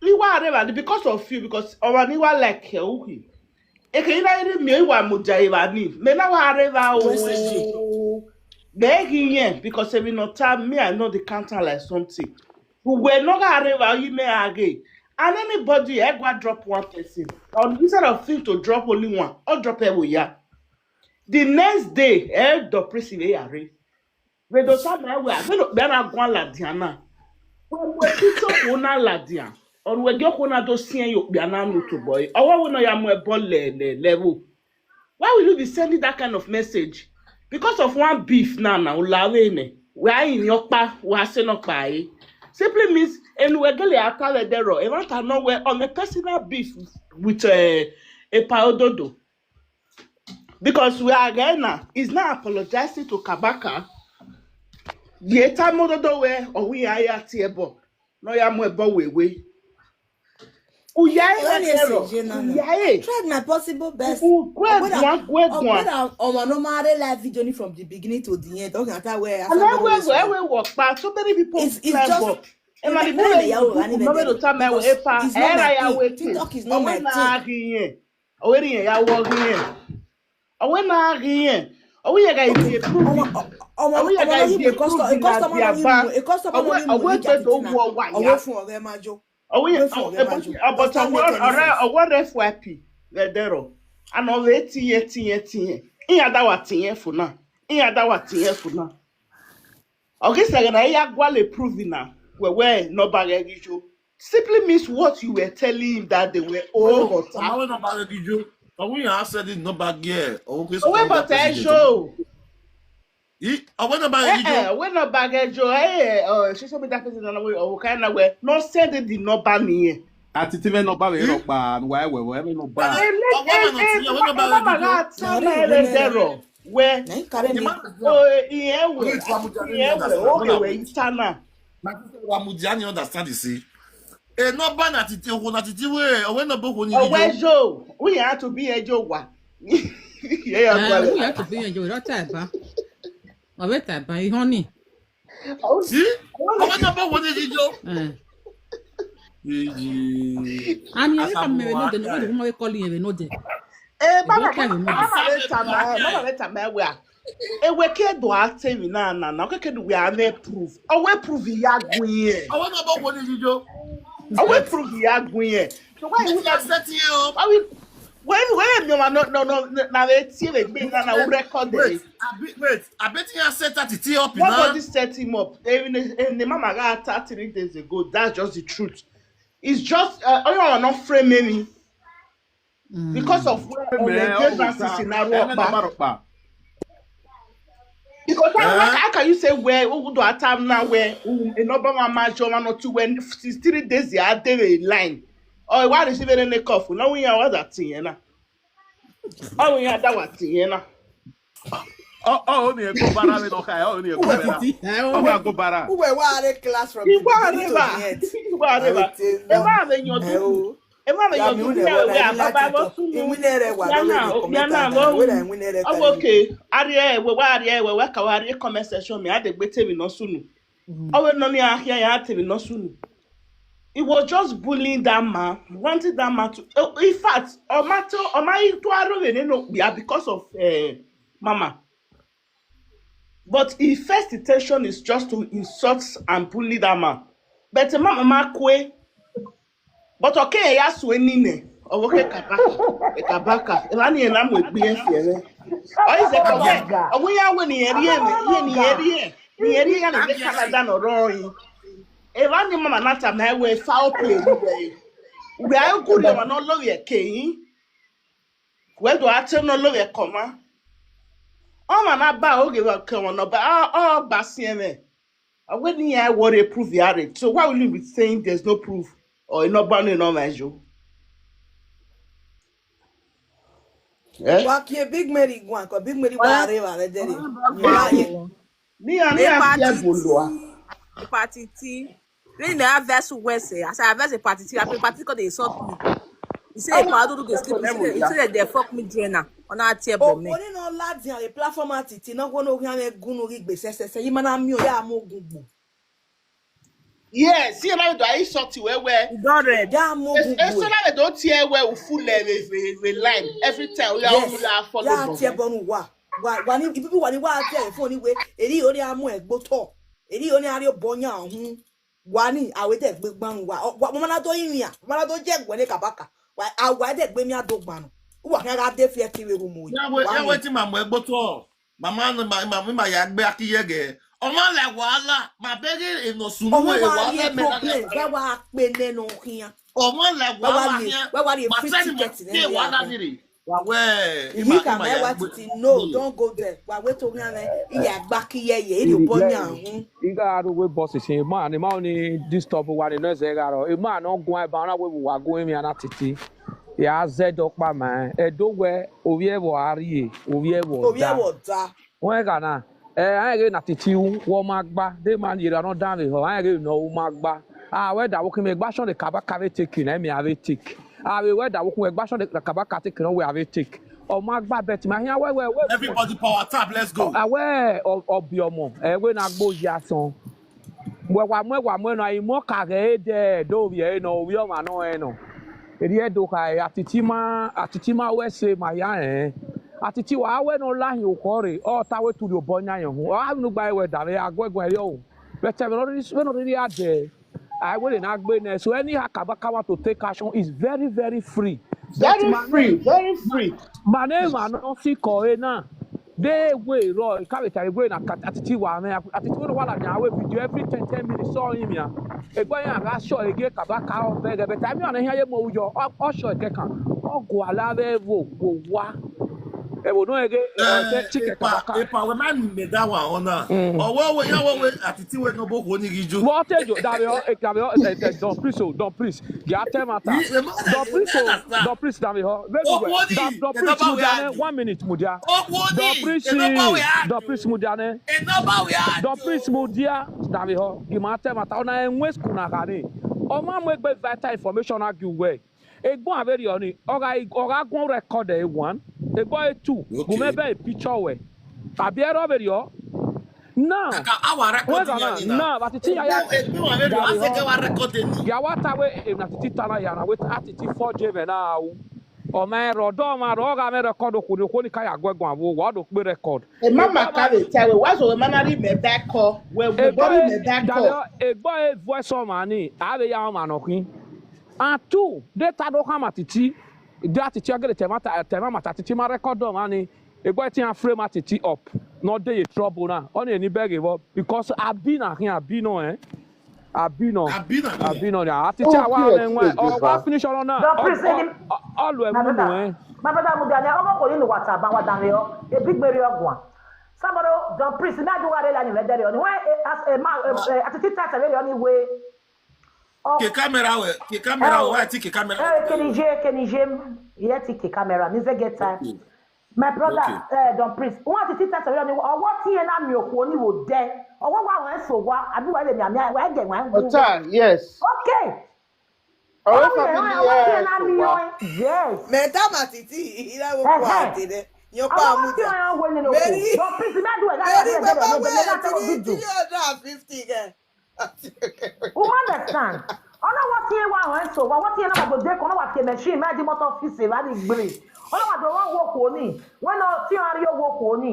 Iwa reva because of you, because our ni wa like uhi. Eke ina iri mi iwa muja iwa ni. Me na wa reva o. Begi yen, because if you not tell me, I know the counter like something. We no ga reva you me again. And anybody I go drop one person. Or instead of thing to drop only one, or drop every year. The next day, eh, the prison they are. We do sa me we are. We no be na gwa la diana. We we pito ko na la dia. Or we go ko na do sien yo be na no to boy. Or we no ya mo e ball le le level. Why will you be sending that kind of message? Because of one beef now now, Ulawene. We are in your pa, we are saying no pa. Simply means and we get the attack there. Even I know we on a personal beef with uh, a paododo. Because we are again now, he's now apologizing to Kabaka. The time mododo we or we are at table. No ya mo ebo we we. Uyaye Why you Ero. say Jena? Uyaye. Tried my possible best. Gwegwa gwegwa. Ọmọ no ma re live video ni from the beginning to the end. Okay, ata where I And I will go, I will walk back. So many people It's- it's climb just- up. Emma, the It's more not you like go, Yahoo, no matter the time I will because epa. it's not my Era ya thing. waiting. TikTok is not my Owe na here. Owe ni ya wo here. Owe na here. Owe ya ga ibi prove. Ọmọ ọmọ Owe ya ga ọmọ ibi yìí because prove because na ọmọ dia yìí ba. mu because ọmọ Owe yìí mu owe ìjà pe do títí wo náà wa ọwọ́ ya. fún ọ̀rẹ́ máa jó. Owe Owe fún ọ̀rẹ́ máa jó. but Just one owe minute, ore yes. Owe re fu api. Vedero. Ano ve tiye tiye tiye. Iya da wa tiye funa. Iya da wa tiye funa. Okay, so na ya gwa le prove na. We we no ba re gijo. Simply means what you were telling him that they were all Ọmọ hotel. wẹ́n náà bá rẹ gíjú. Ọmọ yẹn á sẹ́ni nọ́mbà gíẹ̀. Ọmọ kí Owe but I show. Ọmọ náà bá rẹ Eh gíjú. eh, we no ba re jo. Eh eh, social media person na we o kind of we. No send the number me. Ati ti ve no ba ve ro pa, wa we we ve no ba. Ọwọ́ náà ti yẹ, wọ́n náà bá rẹ gíjú. Zero. We Na him carry The me. man is Oh, not. iye we. Wait, Ramujani, Iye we. understand. Okay, we itana. Na ti sẹ́ Ramujani understand you see. E nọ́mbà na ti ti oko na ti ti wé. Ọwọ́ náà bó ko ní Owe gíjú. jo. We have to be a jo wa. Yeah, Uh, brother. we have to be enjoy that type, huh? Of it type, huh? Honey. Sí? Ọwọ́ náà bó ko ní gíjú. Uh, Yéyé. I mean, every time we know the we know we call you, we know the. Eh, mama, Don't tell me. mama, let am, eh, mama, let am, eh, we are. Eh, we can't do our thing na na na. Okay, can we have a proof? Oh, we prove ya gwe. Ọwọ́ náà bó ko ní gíjú. Oh, we prove ya gwe. So why you Wọ́n ti not set you up. why we when when no no no no na we see we be na na we record Wait, it. I bet wait, I bet you set that it up Nobody now. Set him up. Eh, in the, in the mama got attacked three days ago. That's just the truth. It's just uh, oh, you are not framing me because of where on the Eme grievances ọwụsa, in eme Aruba. nọbarụkpa. Because how, Eh? how, how can you say where who do a time now where um, a number one man show one or two when since three days they are there in line. Oh, why is she very neck off? Now we are what that thing, you know. Oh, we are that what thing, you know. Ọ ọ ọ na-ego bara we n'ọka ya, ọ na-ego bara. Ọ ga-agụ bara. Who were what class from You the are beginning to never. the end? You are never. Everything If now. I have your Eh, oh. If I have Ya your mi une video, wa we ni are lati baba to. sunu. Iwinere wa Ya no na, le comment ya na, and we lo. na iwinere Oh, okay. Are we are we are we are we comment section me. I dey gbete mi no sunu. Oh, we no ni ahia ya te mi no sunu. He was just bullying that man, wanting that man to. Oh, in fact, Omato Omai to Arove no yeah because of uh, Mama. But his first intention is just to insult and bully that man. But uh, Mama Makwe. But okay, ya swe nine. Oh, okay, Kabaka. Kabaka. Elani ena mo gbe e fere. Oh, is a Kabaka. Oh, we are when he area, he area. He area and the Canada no roy. Elani Mama Nata na we foul play we. We are good, we are not love your king. We do ate no love your comma. Oh, man, I bow, okay, well, come on, no, but oh, oh, Basieme. I wouldn't hear what a proof you are. So why will you be saying there's no proof? Or no banning no measure? Eh? Wa ki e Big Mary gwan ko Big Mary wa re wa re dere. Me and me Epa and fear titi. Bolua. Hepatitis. Really, me have vessel where say, as I have a hepatitis, I hepatitis because they insult me. You say, "Hey, Padu, do this, sleep." You say, you say that they fuck me, Jenna. On our tear Oh, bomb. when you know, lad, the platform at it, you know, when you have a gun, you be say, say, say, you man, I'm you, yeah, I'm a good boy. Yes, you know, do I insult you? Where, where? You don't read. Yeah, I'm a good It's so boy. That they don't tear where we full every, every, every line. Every time we are Yes. we are follow Yeah, them. tear bomb, wa. Wa, wa, ni, people, wa, ni, wa, tear phone, anyway. Eri, ori, amu, egbo, to. Eri, oni, ari, obonya, hmm. Wa, ni, awe, de, gbe, gbanu, wa. O, wa, mo, mana, do, yin, ya. Mo, mana, do, je, gwe, ne, kabaka. Wa, awa, de, gbe, mi, ado, gbanu. Wa, kan, ga, de, fi, eti, we, rumo, Yeah, wait, yeah, wait, my boy, but oh, my man, my, my, my, ya gbe akiyege. Ọmọ lẹ wàhálà, my baby, in no sumo Ọmọ we wa wàhálà rí me problem, na. bẹ́ẹ̀ wá pé nínú kíyàn. Ọmọ lẹ Bẹ́ẹ̀ wá wàhálà rí, yẹn. bẹ́ẹ̀ wá rí But free send me ticket ní ke ìyá wàhálà rẹ̀. ni re. Wa we. Èyí kà mẹ́ wá títí no, don't go there. Wà wé torí àwọn ìyá àgbà kí yẹ yẹ, èrè bọ́ ní àrùn. Iga aru we boss sin ma ni ma ni disturb wa ni no ze ga ro. E ma no gun e ba na we wa gun mi ana titi. Ya ze do pa ma. E do we ovi e wo ari e, ovi e wo Orí da. Ẹ̀wọ̀ da. Wọ́n gà náà. Ẹ ayé ge na titi wo ma gba. De ma ni ra no da mi ho. Ayé ge no wo ma gba. Ah, we da wo ki me gba so de kaba ka ve take na mi ave take. Ah, we we da wo ku we gba so de kaba ka take no we ave take. O ma gba bet ma hia we we we. Everybody power tap, let's go. Awe obi ọmọ e we na gbo ya son. Mwe wa mwe wa mwe no imo ka ge de do vi e no vi o ma no e no. Eri e do ka e atiti ma atiti ma we se ma ya e. Atiti wa we no la hin o ko re o ta we tu ri o bo nya yan hu. O a nu gba e we da re agwe gwe re o. But we no really we no really ade. I will in agbe ne. So any hakabaka want to take action is very very free. Very free, very free. Mane ma no si ko e na. De we ro ka we ta we na atiti wa me atiti we no wa la nya we video every ten ten minutes so him ya. Egbo ya ga show ege kabaka o be ge be time ya na hia ye mo ujo o show ke kan. O go ala ve vo go wa. E wo no ege e wo te chike Epa, kabaka. epa, we man me that one on now. Oh, what we, yeah, what we, atiti we no bo ko ni giju. What tell you that we all that we all eh, eh, don't please oh don't please. Get tell matter. Don't please oh don't please that we all. Very well. Don't please mudiane one minute mudia. Don't please don't please mudiane. Don't please mudia that we all. Give my tell matter. Ona enwe school na kani. O ma mo egbe vital information argue well. Egbo averi oni. Oga oga gun record e one. Egbo e two. Gume be picture we. Abi ero averi o. Now. Our record Wait on ni now. na. Now, but the thing I Egbo wa record, I think our record ni. Ya wa ta we e na titi tana ya na wait at the four J me now. O me ro do ma ro ga me record oku ni oku ni ka ya gwe gwan wo wa do pe record. E mama ka le tell we, what's we mama ri me back call? We we body me back call. Egbo e voice o ma ni. A be ya o ma no kin. And two, they ta do kama titi. That titi agere tema ta tema mata titi ma record o ma ni. Egbo ti an frame atiti up. No dey trouble na. Only any beg evo because I be na here I be no eh. I be no. I be na here. I be no. Atiti awa me nwe. O wa finish on na. Don't please say him. All we My mu no brother, eh. My brother, Mudiane, ọmọ kò nínú WhatsApp, àwọn dàmí ọ, a big berry ọgbọ̀n. Somebody, don't please, imagine what they like, let there on. When, eh, as a man, eh, eh, at the time, really, only way. Oh, Ke camera we, ke camera we, I think ke camera. Eh, Kenny J, Kenny J, yeah, take a camera. Me say get time. My brother, eh, don't please. What the teacher say, or what he and I, me, who only would there. Or what one so what? I do what they me, I get one. Yes. Okay. Oh, Oh, yeah, no, I want to hear that me, oh, yes. Mẹ̀ta mà títí ìlà wo Ẹ̀hẹ́. kó àtẹ̀lẹ̀. Yan pa Àwọn àmú tí jẹ. wọ́n ń wọlé lóko. Mary, Don't please, má dùn ẹ̀ láti Mary, ẹgbẹ́ bàbá ẹgbẹ́ wẹ̀ ẹgbẹ́ láti three ọdún jù. three hundred and fifty kẹ. Who understand? Ọlọ́wọ́ tí ẹ wá àwọn ẹ̀ sọ, wọ́n tí ẹ náà wà tó dé kan náà wà tí ẹ machine, má di mọ́tò ọ́fíìsì, má di gbèrè. Ọlọ́wọ́ tó wọ́n wọ kò ní, wọ́n náà tí wọ́n rí owó kò ní.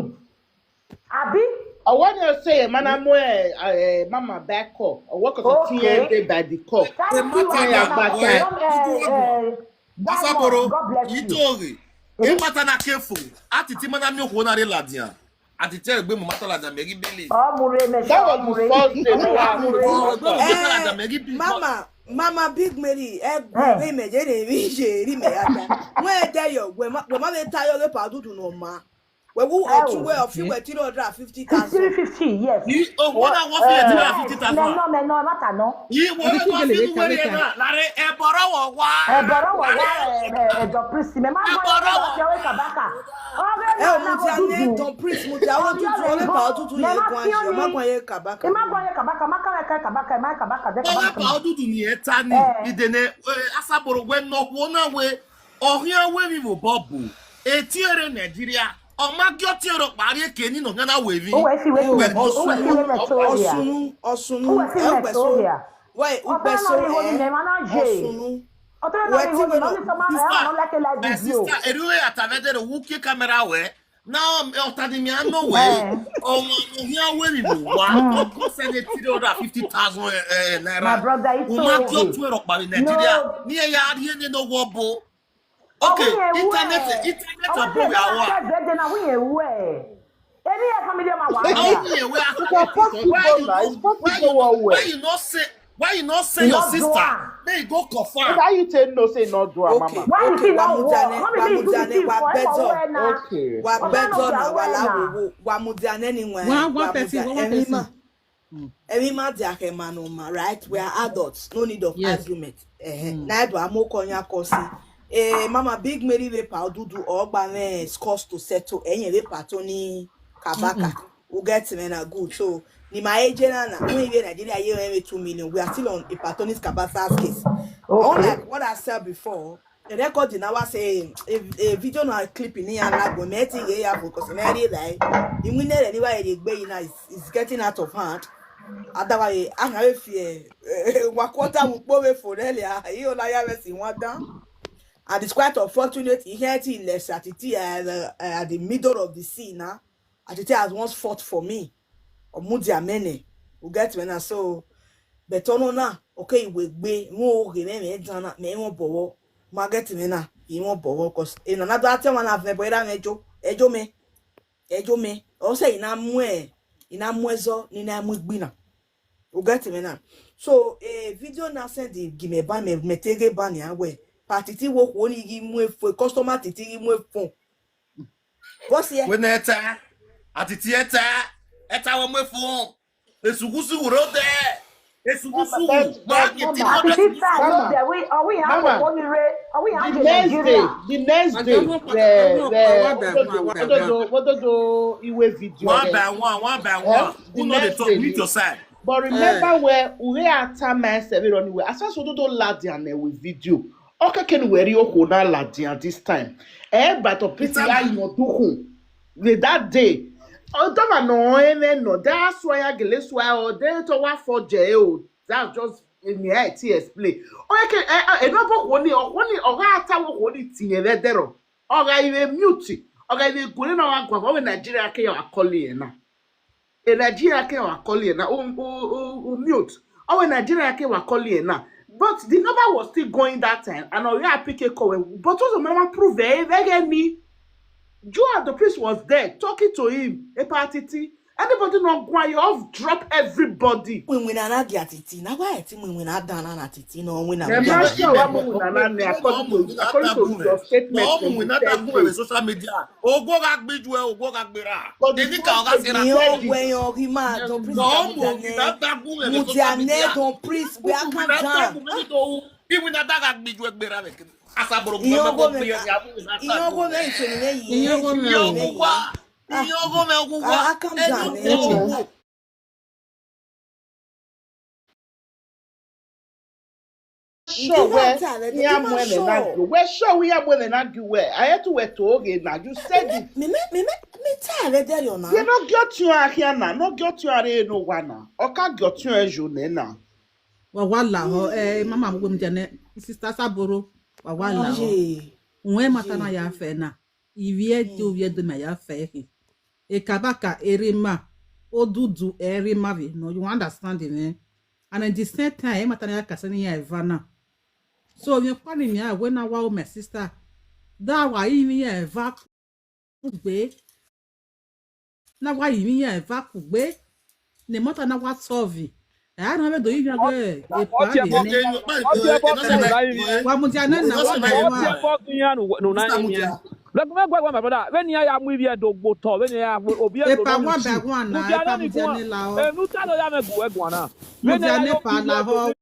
Àbí? I want to say, man, I'm where, uh, Mama back call. I work at Okay. T N A by the call. Thank you, Mama, Mama. yeah, Um, uh, uh, Asaboro, God bless you. Itori, Imata na careful. Ati ti mana mi okwo na re ladia. Ati ti egbe mo mata ladia me gi bele. Ọmụrụ emesha That was ọmụrụ the first day. echi. No, Ọmụrụ no, echi. no. Eh, Mama, Mama Big Mary, eh, Eh. we me je re mi je ri me ya ta. Wọ́n ẹ dẹ́ yọ, wẹ́ má wẹ́ má fẹ́ táyọ̀ wẹ́ pàdúdù nà má. Wewe otu we ofi we three hundred and fifty thousand. Three fifty, yes. Yi o wona wo fi e three hundred and fifty thousand. Meno, meno, mata no. Yi wo Esi wo gele fi le wo kale re ka. Na la re e boro wo wa. E boro wo wa, eh, eh, Don Prince, me ma go Eboro ya wo. Ka we Kabaka. Oge Eh, na mu na dia ne odudu. Don Prince, mu dia wo tutu, ole pa otutu ye kwa je, ma kwa ye Kabaka. Ima go ya Kabaka, maka we ka Kabaka, ma Kabaka de Ole Kabaka. pa odudu ni eta ni. Eh. Ide ne, eh, asaboro we no wo na we. Ohia we mi wo bobu. Eti ere Nigeria. O ma gi oti oro pari e ke ni no nya na we vi. O we si we si We we, o we si we me to ya. Osunu, Osunu, O we si eh, me Ugbeso. to ya. Wait, Ọtọ náà ni ìwọ ni Ugbeso, mẹ́ẹ̀ máa ń ṣe. Osunu. Ọtọ náà ni ìwọ ni mẹ́ẹ̀ máa ń sọ máa ń rán lẹ́kẹ̀ láì My dìbò. Sister, eruwe atavede ro wuke camera we. Now, eh, otadi mi ano we. Eh. Omo no hia we mi wo wa. Oko se ne three hundred and fifty thousand, eh, eh, naira. My brother, it's O ma so gi okay. Otu ero pa Nigeria. Ni e ya ri ene no wo bo. Okay, internet, internet above our. Ọwọ́ yẹn náà wọ́n yẹn wú ẹ̀. Èmi yẹn family ọmọ wa. How you we are It's possible now. It's possible well. Why you not say, why you not say your sister? May you go confirm. How you take no say not do a Okay. mama? Why you Okay, see now Wamudane, what? Wọ́n mi bí ìdúró Wamudane, sí ìfọ̀ ẹ̀ Wamudane. fọwọ́ ẹ̀ náà. Okay. Wa Ọ̀gá bezo náà na wà wa wẹ̀ la náà. wo wo. Wamudane ni wen. One, one person, one, one person. Every man dey a man, right? We are adults. No need of Yes. Argument. Eh, na do amoko nya kosi. Eh, mama, big Mary we pa odudu ogba me scores to settle. Eh, we pa Tony Kabaka. We get me na good. So, ni my age na na. We in Nigeria, ye we two million. We are still on a Patoni's Kabasa's case. Unlike what I said before, the record in our say a, a video na clip in here like we met in here because in every like in we never anywhere the way now is, is getting out of hand. Otherwise, I have a fear. Wa quarter will go away for earlier. You know, I have seen one down. And it's quite unfortunate. He had it less at it uh, uh, at the middle of the sea now. At it has once fought for me. Or Mudia Mene. You get me now. So, but on now, okay, we be more game me dana me won bowo. Ma get me now. He won bowo cause in another time one have me boy that me jo ejo me ejo me. O say ina mwe ina mwezo ni na mwe gbina. You get me now. So a video now send the give me ban me me take ban ya we. Patiti wo ko ni gi mwe fo customer titi gi mwe fo. What's here? When eta, atiti eta, eta wo me fun. Esugusu wuro de. Esugusu. But- Ma but ye ti mama, mo Àti de. títà ló dẹ̀ wí ọ̀wí yẹn á kò Mama. kó ní re ọ̀wí yẹn á The jẹ next day, Nàìjíríà. the next And day, then one eh, one eh, one by one, one by Ododo, Ododo, Ododo, Iwe video. One Then by one, one by Eh, one. the Who know the next talk? day, Mute your side. But remember where we are time and seven on the way. As far as Ododo Ladian eh, with video. Okay, can we real na Ladian this time? Eh, but of pretty Time- like no do with that day. Oh, don't know, eh, no. That's why I get why or they to what for jail. That's just in the I T explain. Okay, eh, eh, no, but when you, when you, or I tell what when it's in a letter. Or I even mute. Or I even go in our go. When Nigeria ke wa call you now. E Nigeria ke wa call you now. O, o, o, o mute. Or when Nigeria ke wa call you now. But the number was still going that time. And Oya pick a call. But also, mama prove eh, very me. Joe the priest was there talking to him. A party. Anybody not go, you have drop everybody. When we na na get it. Na why I think when we na dana na titi no when na. The master wa mu na na ne, according to, according to your statement. No, we not that good with social media. Ogo ga gbiju e, ogo ga gbera. But the Eni ka oga first sera. Ni o we o ki ma don please. No, we not that good with social Mudia ne media. Don Prince we are We calm not that down. Good with do. Even that that gbiju e gbera we. Asagboro Iyo gbona go go me gbera ka- ya mu na Iyo go me so ni me yi. Iyo go me Iyo gugwa. Iyo go me gugwa. Ah, calm down, Eni eh. gugwa. Sure, where ya mu ene na go. Where sure we ya mu ene na go where. I had to wait to oge na. You said it. Me me me me me tired there you now. You no get you are here now. No get you are no one now. Oka get you are you now. Wa wa la ho, eh, mama mo mi jane, sister Saboro, wa wa la ho. Oye. Nwe mata na ya fe na. Ivie do vie do me ya fe he. E Kabaka erima, Odudu erima vi. No, you understand me? And at the same time, e mata na ya kasani ya evana. So you funny me when I wow my sister. That why me ya eva kugbe. Na why me ya eva kugbe. Ne mata na wa solve. I don't have do you go e pa Ọtí de ẹbọ ne. Ọtí ẹbọ kì í láyé mi. Wa mu ja na na wa na wa. Ọtí ẹbọ kì í yàn nù náà yẹn. Like me go, my brother, when you are movie do go to, when you are obi do no see. Mudia no ni go. Eh, mudia no ya me go, eh, go na. When you are movie do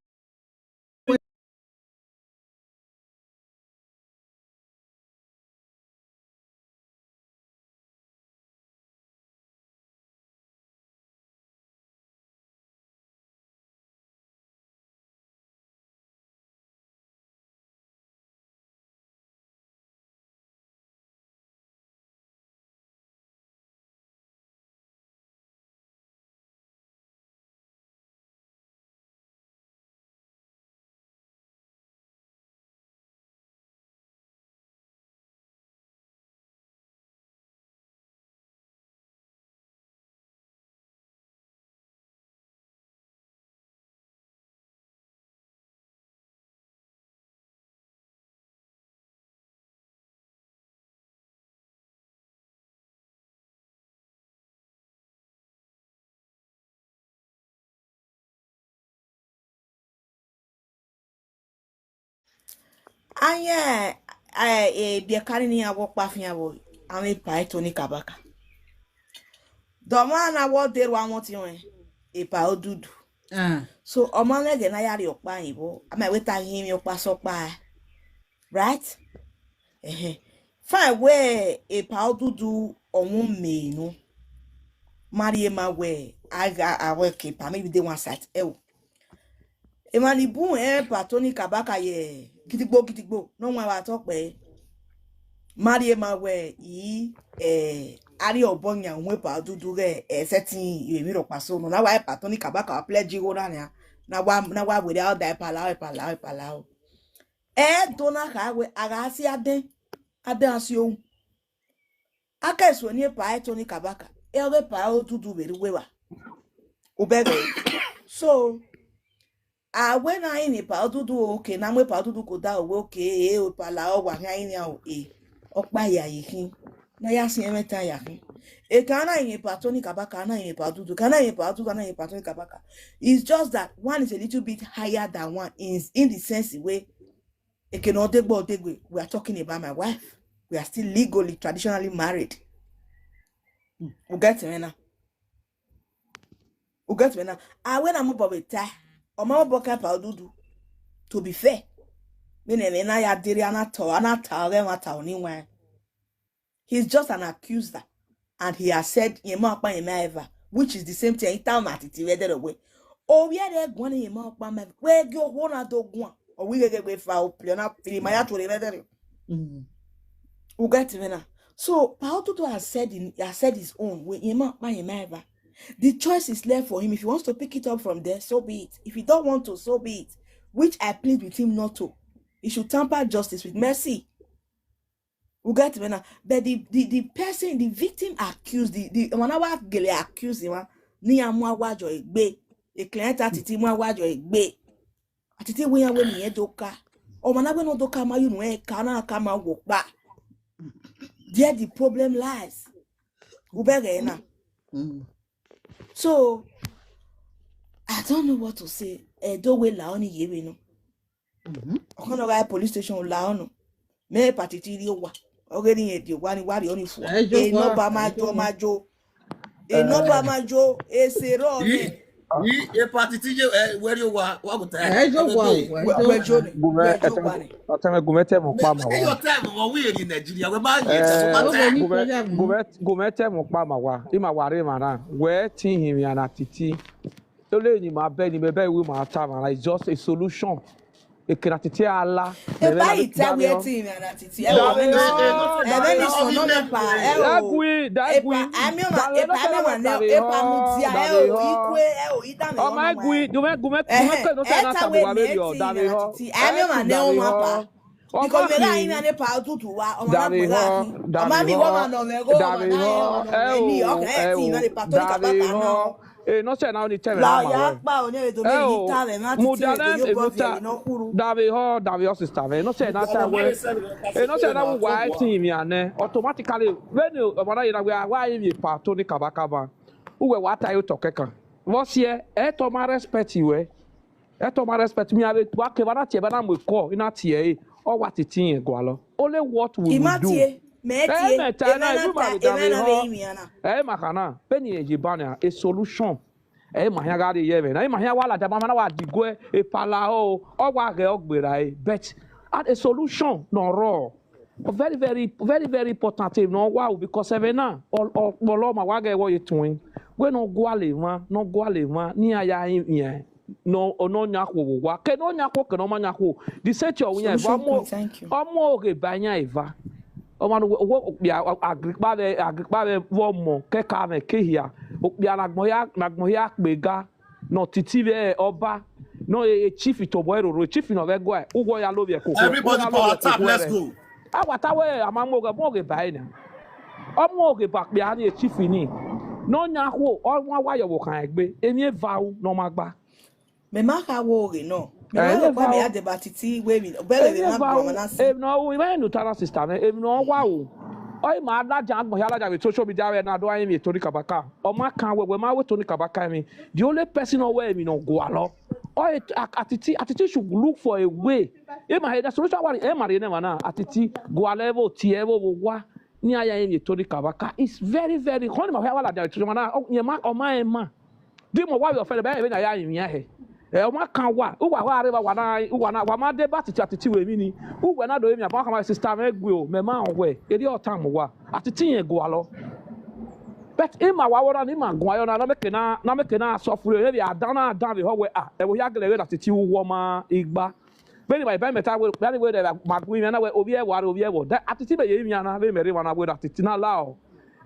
Anye, eh, eh, bia kari ni awo pa fi awo, ame pa e Tony Kabaka. Doma na wo de wa mo ti wen, e pa Odudu. Ah. So, ọmọ nege na yari ọpa yinbo, ama we ta yin mi ọpa so pa. Right? Eh. Fine, we e pa Odudu ọmọ me no. Mari e ma we, aga awe ke pa, maybe dey one side. Eh, o. E ma ni bun e pa Tony Kabaka ye, gidigbo, gidigbo, no wa wa to pe. Mari e ma we, i, eh, ari obo nya we pa Odudu re, eh, setting, ye mi ro pa so, no, na wa e pa Tony Kabaka, wa pledge go na ya. Na wa, na wa we de, all die pa la, pa la, pa la. E do na ka we, aga si ade, ade asi o. Aka eso ni pa e Tony Kabaka, e oge pa Odudu be we wa. Ubege. So, a we na ini pa Odudu, okay, na mwe pa Odudu ko da o, okay, e o pa la o wa nya ini a o, e. Okpa ya yi kin. Na ya si eme ta ya kin. E ka na ini pa Tony Kabaka, na ini pa Odudu, ka na ini pa Odudu, na ini pa Tony Kabaka. It's just that one is a little bit higher than one in, in the sense way, Eke no Odegbo Odegbe, we are talking about my wife. We are still legally, traditionally married. You get me now? You get me now? I when I'm about time. Or my book up Odudu. To be fair, me ne me na ya diri anato, anato, anato, anyway. He's just an accuser. And he has said, "Yema pa yema ever," which is the same thing. Ita ma titi we dere we. O we de gwan yema pa me. We go ho na do gwan. O we ge we fa o ple na fili ma ya to le dere. Mm. You get me now? So, Paotutu has said in, has said his own. We yema pa yema ever. The choice is left for him. If he wants to pick it up from there, so be it. If he don't want to, so be it. Which I plead with him not to. He should tamper justice with mercy. You get me now? But the, the, the person, the victim accused, the, the one I gele accused him, ni amwa wajo egbe. A client atiti mwa wajo egbe. Atiti we ya we ni edoka. O mana we no doka ma you no e kana kama wo pa. There the problem lies. Ubege na. Mm. So, I don't know what to say. Eh, do we la oni ye we no. Mm-hmm. Okono ga police station la ono. Me patiti ri owa. Oge ni edi owa ni wari oni fu. Ẹ jọ̀ọ́, e no ba ma ẹ jọ̀ọ́. Jo ma jo. E no ba ma jo. E se ro ni. Yi, yi, e patiti je, eh, where you wa, wa go ta. Ẹ jọ̀ọ́, wa, wa, wa jo ni. Gume, wa jo wa ni. Atame gume te mo pa ma wa. Your time, wa we in Nigeria, we ma ye. Gume, gume, gume te mo pa ma wa. Ima wa re ma na. We ti hin mi ana titi. Ole ni ma be ni me be we ma ta ma na. It's just a solution. Ekena titi ala. E ba ite we ti mi ana titi. E o, e be ni so no me pa. E o. Dagui, dagui. E pa, ami o ma, e pa mi wa ne, e pa mu dia, e o, ikwe, e o, ida me. O ma gui, gume, gume, gume ke no se na ta wa me yo, da me ho. Ami o ma ne o ma pa. Because me la ina ne pa tutu wa, o ma na pa la. O ma mi wa ma no me go, o ma na e o, ni o ke ti na le pa to ni ka pa ta na. Eh, no se na oni teme na ma. La ya pa o ne do me ita le na ti. Mudia na e no ta. Davi ho, davi ho sister ve. No se na ta we. Eh, no se na wa ti mi ane. Automatically, when you, eh, mana ina we, wa yi pa to ni kaba kaba. Uwe wa ta yo to kekan. Wo se e, e to ma respect you, eh. E to ma respect mi ave wa ke va na tie va na mo ko, ina tie e. O wa titi yen gwa lo. Only what we will do. Meti, emeta na, evenata, evenata be imiana. Eh, makana, peni eji bana, a solution. Eh, mahia gari ye na, mahia wala jaba mana wa digwe, e pala o, o wa ge ogbera e. But at a solution no ro. Very, very, very, very important thing no wa, because even now, all, all, all ma wa ge wo ye twin. We no gwale ma, no gwale ma, ni aya yin. No, no nyakwo wa. Ke no nyakwo, ke no ma nyakwo. The same thing, onya eva mo. Thank you. Omo oge ba nya eva. Omo no wo, wo, ya, Agrikpa be, Agrikpa be wo mo, ke ka me ke hia. O ya na gbon ya, na gbon ya pe ga. No titi be oba. No e, e chief to boy ro, chief no be go e. Ugo ya lo be ko. Everybody power tap, let's go. Awata we, ama mo oge, mo oge ba ina. Omo oge ba pe ani e chief ni. No nyakwo, o wa wa yo wo kan egbe. Emi eva u, no ma gba. Me ma ka wo re no. Me Eh, ma ro pa me eva o. Ade ba titi we mi. Bele Emi me ma eva gbo o. Ma na si. Emi no, we ma nu tara sister me. Emi no wa o. Oi ma da jan gbon ya la ja we social media we na do ayin mi Tony Kabaka. O ma kan we, we ma we Tony Kabaka mi. The only person o we mi no go alo. Oi, a-, Atiti, Atiti should look for a way. E ma he da solution wa, e ma re ne ma na. Atiti go a level, ti e wo wo wa. Ni aya yin mi Tony Kabaka. It's very, very. Honi ma he wa la ja we social media. O, ye ma, o ma e ma. Di mo wa yo fele be be na ya yin ya he. Eh, o ma kan wa. U wa wa re wa wa na, u wa na, wa ma de ba titi Atiti we mi ni. U we na do mi apa ka ma sister me gwe o, me ma o we. Eri o tan mo wa. Atiti yen go alo. But e ma wa wo na ni ma go ayo na, na me ke na, na me ke na so fure. E bi adan na adan be ho we a. E wo ya gele we na Atiti u wo ma igba. Be ni ba, ba me ta we, ba ni we de ma gwe mi na we obi e wa re obi e wo. Da Atiti be ye mi na, be me re wa na we na Atiti na la o.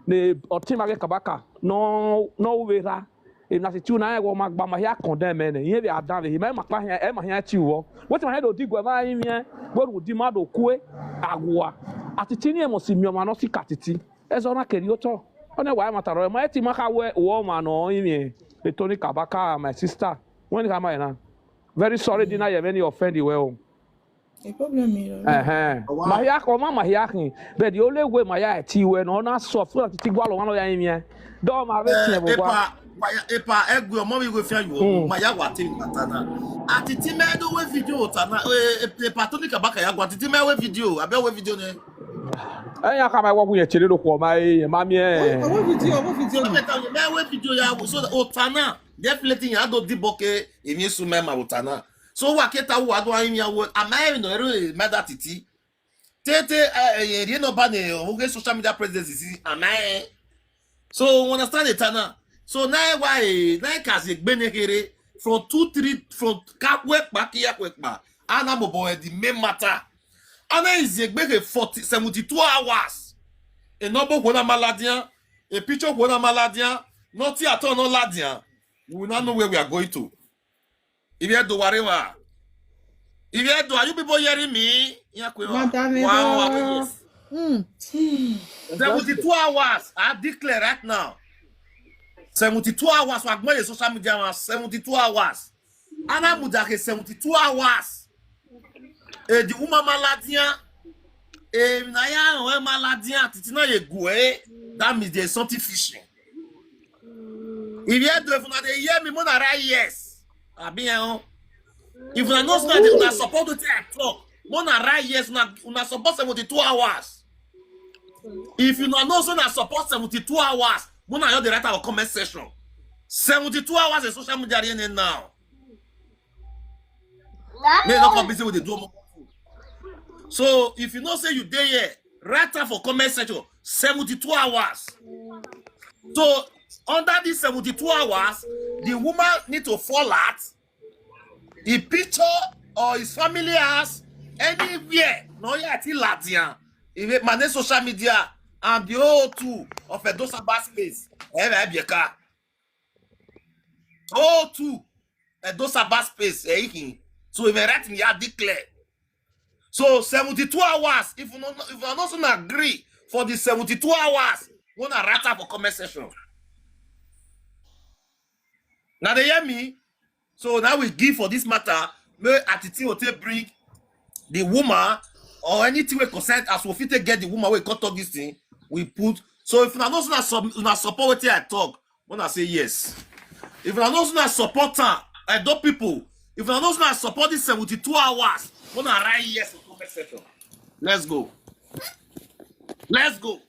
Ne o ti ma ge Kabaka. No, no we ra. E na Atiti na e wo ma gba ma ya condemn me ne. Ye bi adan be, ma ma pa he, e ma he ti wo. Wetin ma he do di gwe ma yin mi e. We ru di ma do kue. Agwa. Atiti ni e mo si mi o ma no si ka Atiti. E zo na keri o to. O ne wa e ma taro. Ma e ti ma ka we wo ma no yin mi e. E Tony Kabaka, my sister. When ka ma e na. Very sorry, Dina, you have any offend you well. A problem mi lo. Eh, eh. Wow. Ma ya ko ma, ma ya kin. But the only way ma ya ti we no na so fu Atiti gwa lo wa lo ya yin mi e. Do ma be Eh, tin e bo gwa. Epa, wa ya, epa, egwe omo mi we fi ayo. Mm. Ma ya wa ti mi ta na. Atiti me do we video ta na. Eh, eh, epa Tony Kabaka ya gwa Atiti me we video. Abi we video ne. Eh, ya ka ma wo ku ye chere do ko ma e, ma mi e. O, o video, o video. So ni. Me ta me we video ya, so o ta na. Definitely ya do di boke, emi su me ma o ta na. So wa ke ta wa do ayin mi awo. Ama e no ero e ma da Atiti. Tete, eh, eh, ye no ba ne, o ge social media presence si. Ama e. So, you understand it now? So, now why, now ka ze gbe ne here, from two, three, from ka we pa, ki ya we pa. Ana mo bo e the main matter. Ana is a gbe forty, seventy-two hours. E no bo ko na maladian, e picture ko na maladian, nothing at all no ladian. We will not know where we are going to. If you do whatever. If you do, are you people hearing me? Yeah, kwe wa. Madam Wow, Eva. Yes. Mm. Seventy-two hours. I declare right now. Seventy-two hours. Wa gbe social media wa seventy-two hours. Ana muda ke seventy-two hours. Eh, the woman maladian. Eh, na ya, eh, maladian. Titi na ye gwe. That means there's something fishy. If you do, if una dey hear me, mona write yes. Abi, eh, oh. If una know say una support wetin I talk, mona write yes, una, una support seventy-two hours. If una know say una support seventy-two hours, mona just dey write our comment section. Seventy-two hours in social media dey now. Me no come busy with the do. So if you know say you dey here, write am for comment section. Seventy-two hours. So under these seventy-two hours, the woman need to fall out. The picture or his family house, anywhere, no ya ti ladian. If it manage social media and the whole two of Edo Saba space, eh, eh, bieka. Whole two Edo Saba space, eh, he. So if I write in ya declare. So seventy-two hours, if you no, if you no soon agree for the seventy-two hours, wanna write up for comment section. Now they hear me. So now we give for this matter. May Atiti Ote bring the woman or anything we consent as we fit take get the woman we cut talk this thing. We put. So if una no soon as sub, una support wetin I talk, una say yes. If una no soon as support am, Edo people, if una no soon as support this seventy-two hours, una write yes for comment section. Let's go. Let's go.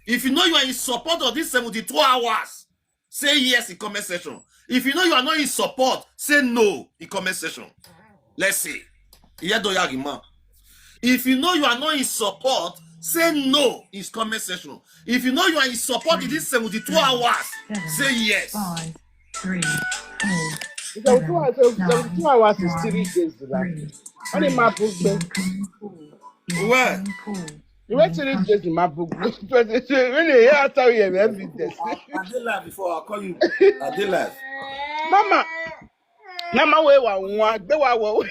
If you know you are in support of this seventy-two hours, say yes in comment section. If you know you are not in support, say no in comment section. Let's see. Iyedoya Rima. If you know you are not in support, say no in comment section. If you know you are in support in this seventy-two hours, say yes. Five, three, four, seventy-two hours, seventy-two hours is three days, like. Only my book. Where? You went to this place in my book. When they hear after you, every day. I did live before. I call you. I did live. Mama, mama, where wa wa, where wa wa.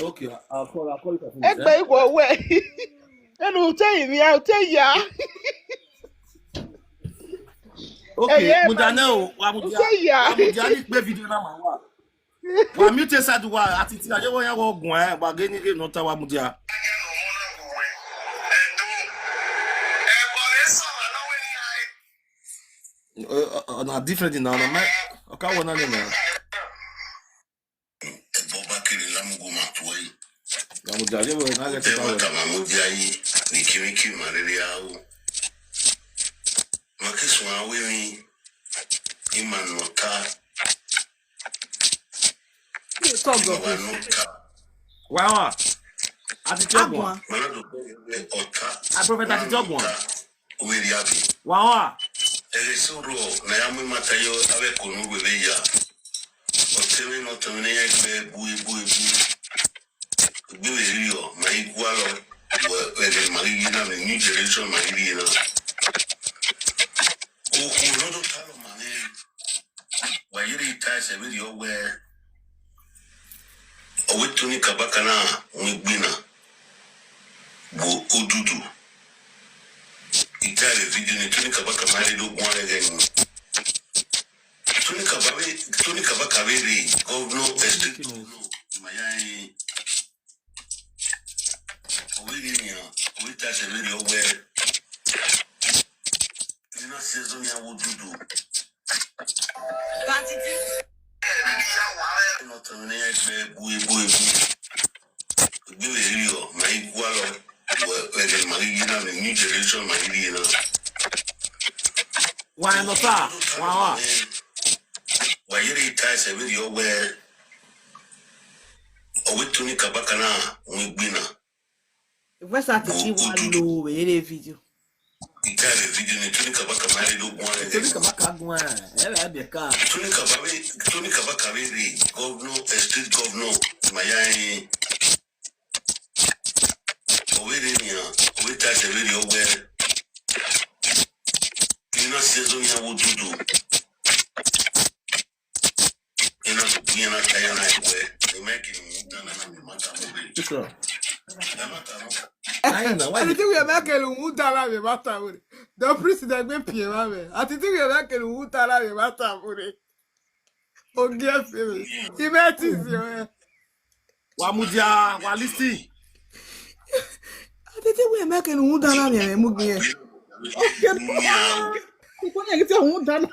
Okay, I'll call. I'll call you for finish. Egbe wa wa. Enu tell me, I'll tell ya. Okay, eh, yeah, Mudane o, wa Mudia. Wa Mudia ni pe video na ma wa. Wa mute side wa, ati ti aye wo ya wo gun e, wa ge ni ge no ta wa Mudia. Uh, uh, na different na na my. Okay, wa na ni na. Ebo bakiri lamugu matoi. Wa Mudia ye wo na ge ta wa. Ebo kama Mudia yi, ni kimi kimi marere awo. Makiswa awe mi, ima nota. Talk of this. Wawa. Ati ti ogun. Mana do pe ota. A prophet ati ti ogun. Uwe ri abi. Wawa. Ere soro na ya mu mata yo awe konu we be ya. Otemi no temi ne ya gbe bu bu bu. Gbe we ri o, ma igwa lo. We we ma ri na me new generation ma ri na. Oku no do talo ma ne. Wa yiri ta se video we. Owe tuni kabaka na mu gbina. Bo odudu. Itare video ni tuni kabaka ma ri do gwan re ni. Tuni kabaka be, tuni kabaka be re. Governor, estate governor. Mayayi. Owe ni ya, owe ta se video we. Ina season ya wo dudu. Quantity. Ina to ne ya gbe bu bu bu. Gbe we ri o, ma igwa lo. We we de ma ri na me new generation ma ri na. Wa no ta, wa wa. Wa yiri ta se video we. Owe tuni kabaka na mu gbina. Verse ati ti wa lo we ere video. Itare video ni tuni kabaka ma ri do gwan re. Tuni kabaka gwan. Ere abi ka. Tuni kabaka be, tuni kabaka be re. Governor, estate governor. Mayayi. Owe re ni ya. Owe ta se video we. Ina season ya wo dudu. Ina so bi na ta ya na we. Ni me ki ni mu ta na na me mata mo be. Sure. Na mata mo. Ayi na, why? Ati ti we me ke lu mu ta na me mata mo. Do priest de gbe pie ma me. Ati ti we me ke lu mu ta na me mata mo. Oge fere. Ibe ti si o. Wa Mudia, wa listen. Ati ti we me ke lu mu ta na me mu gbe. Oge. Ko ne ti mu ta na.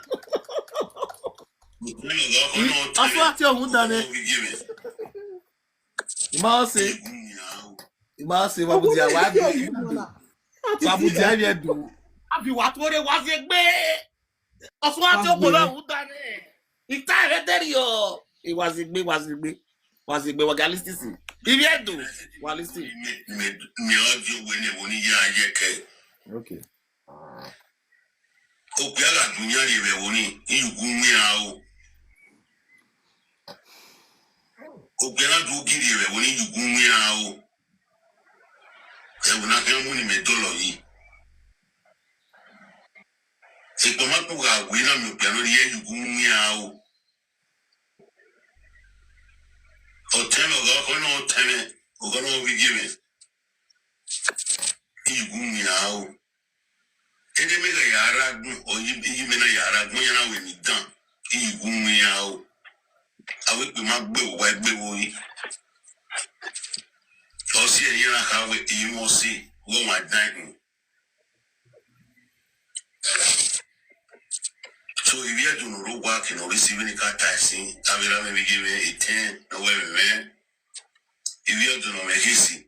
Aso ati ohun dane. Ima se. Ima se wa Mudia wa bi. Wa Mudia ye do. Abi wa to re wa se gbe. Aso ati ohun dane. Ita re deri o. Iwa se gbe, wa se gbe. Wa se gbe wa ga listen si. Ibi e do. Wa listen. Me, me, me audio we ne wo ni ya ye ke. Okay. Okpia la dunya ri we wo ni, iyugu mi a o. Okpia la du giri we wo ni, iyugu mi a o. E wo na ke mu ni me dolo yi. E ko ma ku ga we na mi okpia no ri, iyugu mi a o. Oteme oga ko no oteme, oga no bi give me. Iyugu mi a o. Ede me ga yara gun, o yi, yi me na yara gun ya na we mi dan. Iyugu mi a o. Awe pe ma gbe wo, wa gbe wo yi. O si e yara ka we, e mo si, wo ma dan. So if you do no work, you know, receive any kind of taxi, I will have a give it a ten, no way, man. If you do no make it see.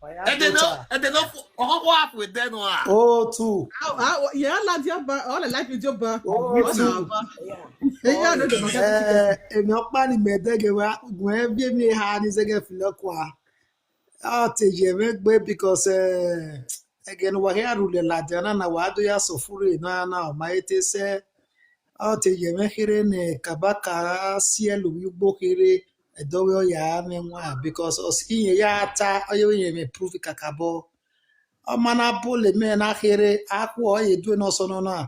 And they know, and they know, oh, what happened with them? Oh, two. How, how, yeah, la dia ba, all the life with your ba. Oh, two. Yeah, no, no, no. Eh, èmi ọ̀pá ni mẹ̀ẹ́dẹ́gẹ̀ wa, gùn ẹ́ bí èmi ha ni zẹ́gẹ̀ fìlẹ̀ kọ́ a. Ọ̀ tẹ̀yẹ̀ mẹ́gbẹ́ because eh, again, wà á rúlẹ̀ làdẹ̀ náà na wà á dó yà sọ fúru yìí náà náà ọ̀ma yẹn tẹ̀ sẹ́. Ọ̀ tẹ̀yẹ̀ mẹ́kẹ́rẹ́ nẹ̀ kàbákà sí ẹ̀ lómi gbókèrè ẹ̀dọ́wẹ́ ọ̀yà mẹ́wàá because ọ̀sìn yẹn yà á ta ọ̀yẹ́ yẹn mẹ́ prove kàkà bọ́. Ọmọ náà bó lè mẹ́ náà kéré, á kú ọ̀ yẹ dúró náà sọ́nà náà.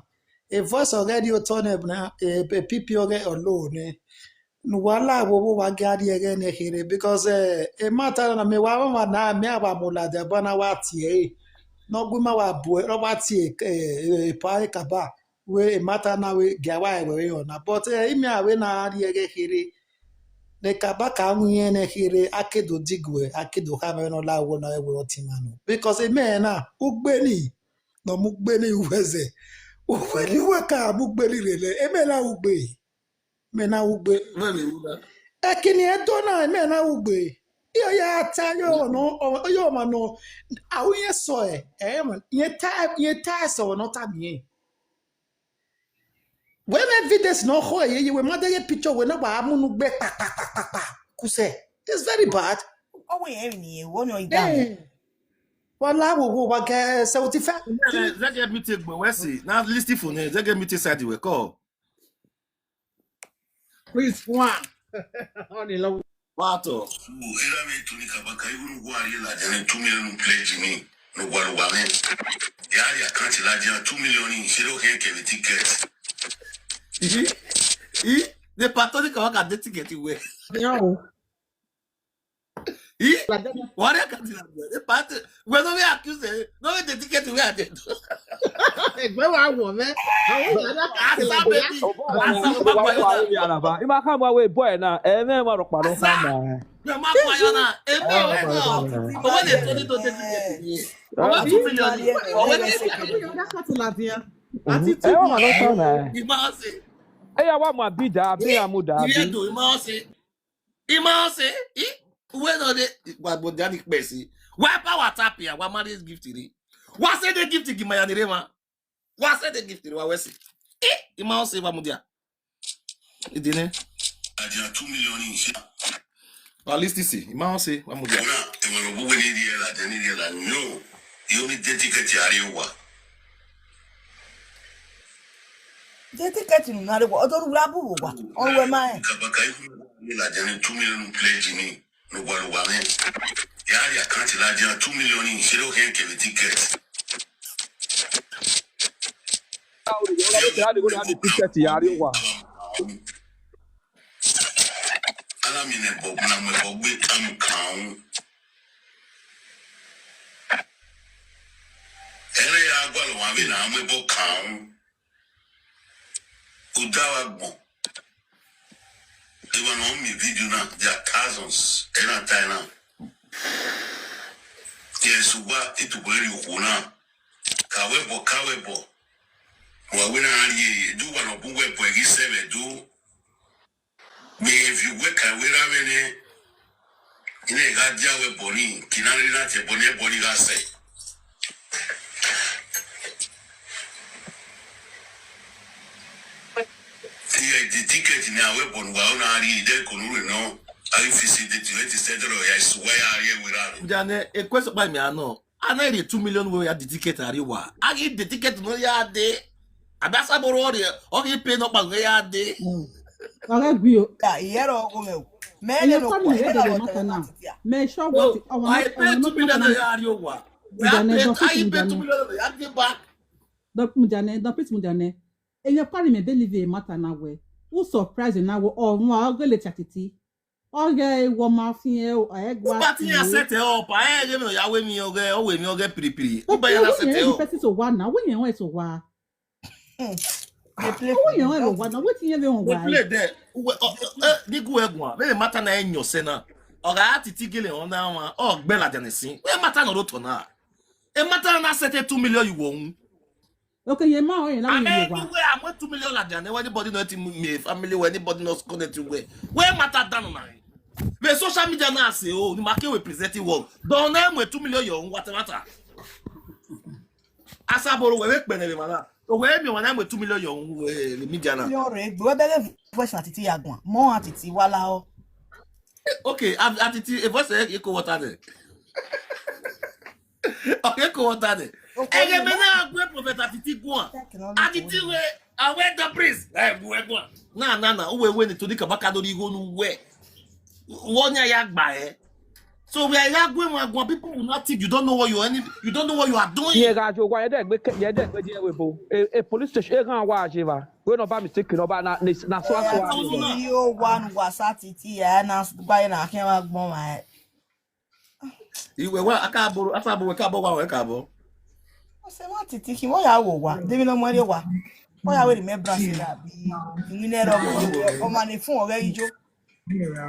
A voice already o turn up na a P P already alone. Nuwala wowo wa gari ege ne here because eh, e mata na me wa wa na me wa mo la de bana wa tie. No gwi ma wa bu e wa tie e pa e kaba. We e mata na we ga wa e we yo na but eh, imi a we na ari ege here. Ne kaba ka nwi ne here akedo digwe akedo ka me no la wo na e we otimano because e me na ugbeni no mugbeni uweze. Ugbeni we ka mugbeni rele e me na ugbe. Me na ugbe. Mami, Uda. Ekini edo na me na ugbe. Iyo ya ta yo no yo ma no. Awu ye so e. Eh man. Ye ta ye ta so no ta mi. When evidence no ho ye ye we mother ye picture we na ba amunu gbe pa pa pa pa pa. Kuse. It's very bad. Ọ Who are you? What are you doing? Wala wo wo wa ke seventy-five. Zege mi take gbe we si. Na list for ne. Zege mi take side we call. Please, one. On the low. Pato. Era me tuni kabaka ibu no gwari la jane two million pledge ni no gwaru wa me. Ya ya kanti la jane two million ni shiro he ke ticket. Ih, ih, the pato ni kawaka de ticket we. Yo. Ih, what ya kanti la we. The pato we no we accuse eh. No we the ticket we are dead. Egbe wa wo me. Awo ya da ka Asa baby. Asa baby. Araba. Ima ka mo we boy na. Eh, me ma ro pa no ka na. We ma kwa yo na. Eme o na. Owe de twenty to thirty. Owe two million. Owe de Ka ti la dia. Ati Eh, wa ma no ka na. Ima se. Eh, ya wa mo bi da, bi ya mo da Iye bi. do ima se. Ima se. I we no de wa bo dani pesi. Wa pa wa tap ya. Wa marriage gift ni. Wa se de gift gi maya ni re ma. Wa se de gift ni wa we si. I ima se wa mu dia. Idine. Adia two million in shi. At least this. Ima se wa mu dia. Ona, e wani buwe ni di ela, jani di ela, no. Yo mi dedicate ya ri wa. Dedicate ni na re wa. Odo ru la bu wo wa. On we ma e. Kabaka ibu ni la jani two million pledge ni. No gwaru wa me. Ya ya kanti la jani two million in shiro he ke ticket. Ticket ya ri wa. Ala mi ne bob na me bob be am kan. Ele ya gwa lo wa be na me bo kan. Udawa gbon. Even on me video now, there are thousands. Ena tai na. Yes, wa itu kweri ukuna. Kawe bo, kawe bo. Wa we na ari do wa no bu we bo gi sebe do. Me if you work away ra we ne. Ine ga dia we boni, kinari na te boni boni ga se. Ti e di ticket ni awe bon wa ona ari de kunu re no. Ari fisi de ti e ti se dro ya su wa ya ari e wira. Jane, a question by me, I know. I know the two million we ya the ticket are you wa. I get the ticket no ya de. Abasa boro ori, ori pay no pa ya de. Ore gbi o. Ka iye ro ko me o. Me And le your no family ko. wey dey matter now. Me sure Oh, what our I pay two million ya are you wa. We Jane, pay, don't I put pay Jane. Two million ya get back. Don't put Jane, don't put Jane. And your family may believe a matter now where. Who surprise you now? Oh, no, I'll go later, Titi. Oge wo ma fi e o, e gwa But you ti. set it up. I give me ya we mi oge, o we mi oge piri piri. O Uba ya na set it yen up. Person so wa na, we yen we so wa. They play O yen we lo wa na, wetin yen we won We wa. play there. We, uh, uh, uh, ni gu egwa. We matter na enyo se na. Oga ati tigele on na wa. O gbe la jane sin. We matter no roto na. E matter na set two million you won. Okay, yen ma o yen na And we wa. Anywhere I'm with two million like that. Anybody not in me family where anybody not connect you where. Where matter down on me. The social media now say oh, the market will present it well. Don't name with two million your own what matter. Asaboro we we pene mara. So we me when I'm with two million your own the media now. Yo re gbe be le voice na Titi ya gwan. Mo a Titi wa la o. Okay, I'm at it a voice e ko water there. Okay, ko water there. Ege me na gwe prophet Atiti gwan. Atiti we awe the priest. Eh, gwe gwan. Na na na uwe we ni to dika baka do di go nu we. Wo nya ya gba e. So we are ya gwe mo gwan, people will not think you don't know what you any you don't know what you are doing. Ye ga jo wa ye de gbe ke- ye de gbe die we bo. E e police station e gan wa je ba. We no ba mistake no ba na na na so so a Thousand je. na. Yo wa nu wa sa Titi ya na gba na ke wa gbon ma e. Iwe wa aka boro aka boro ka bo wa we ka bo. O se wa Titi ki mo ya wo wa. De mi no mo re wa. Mo ya we remembrance ya bi. Ni ne ro mo. O ma ni fun ore ijo. Zero,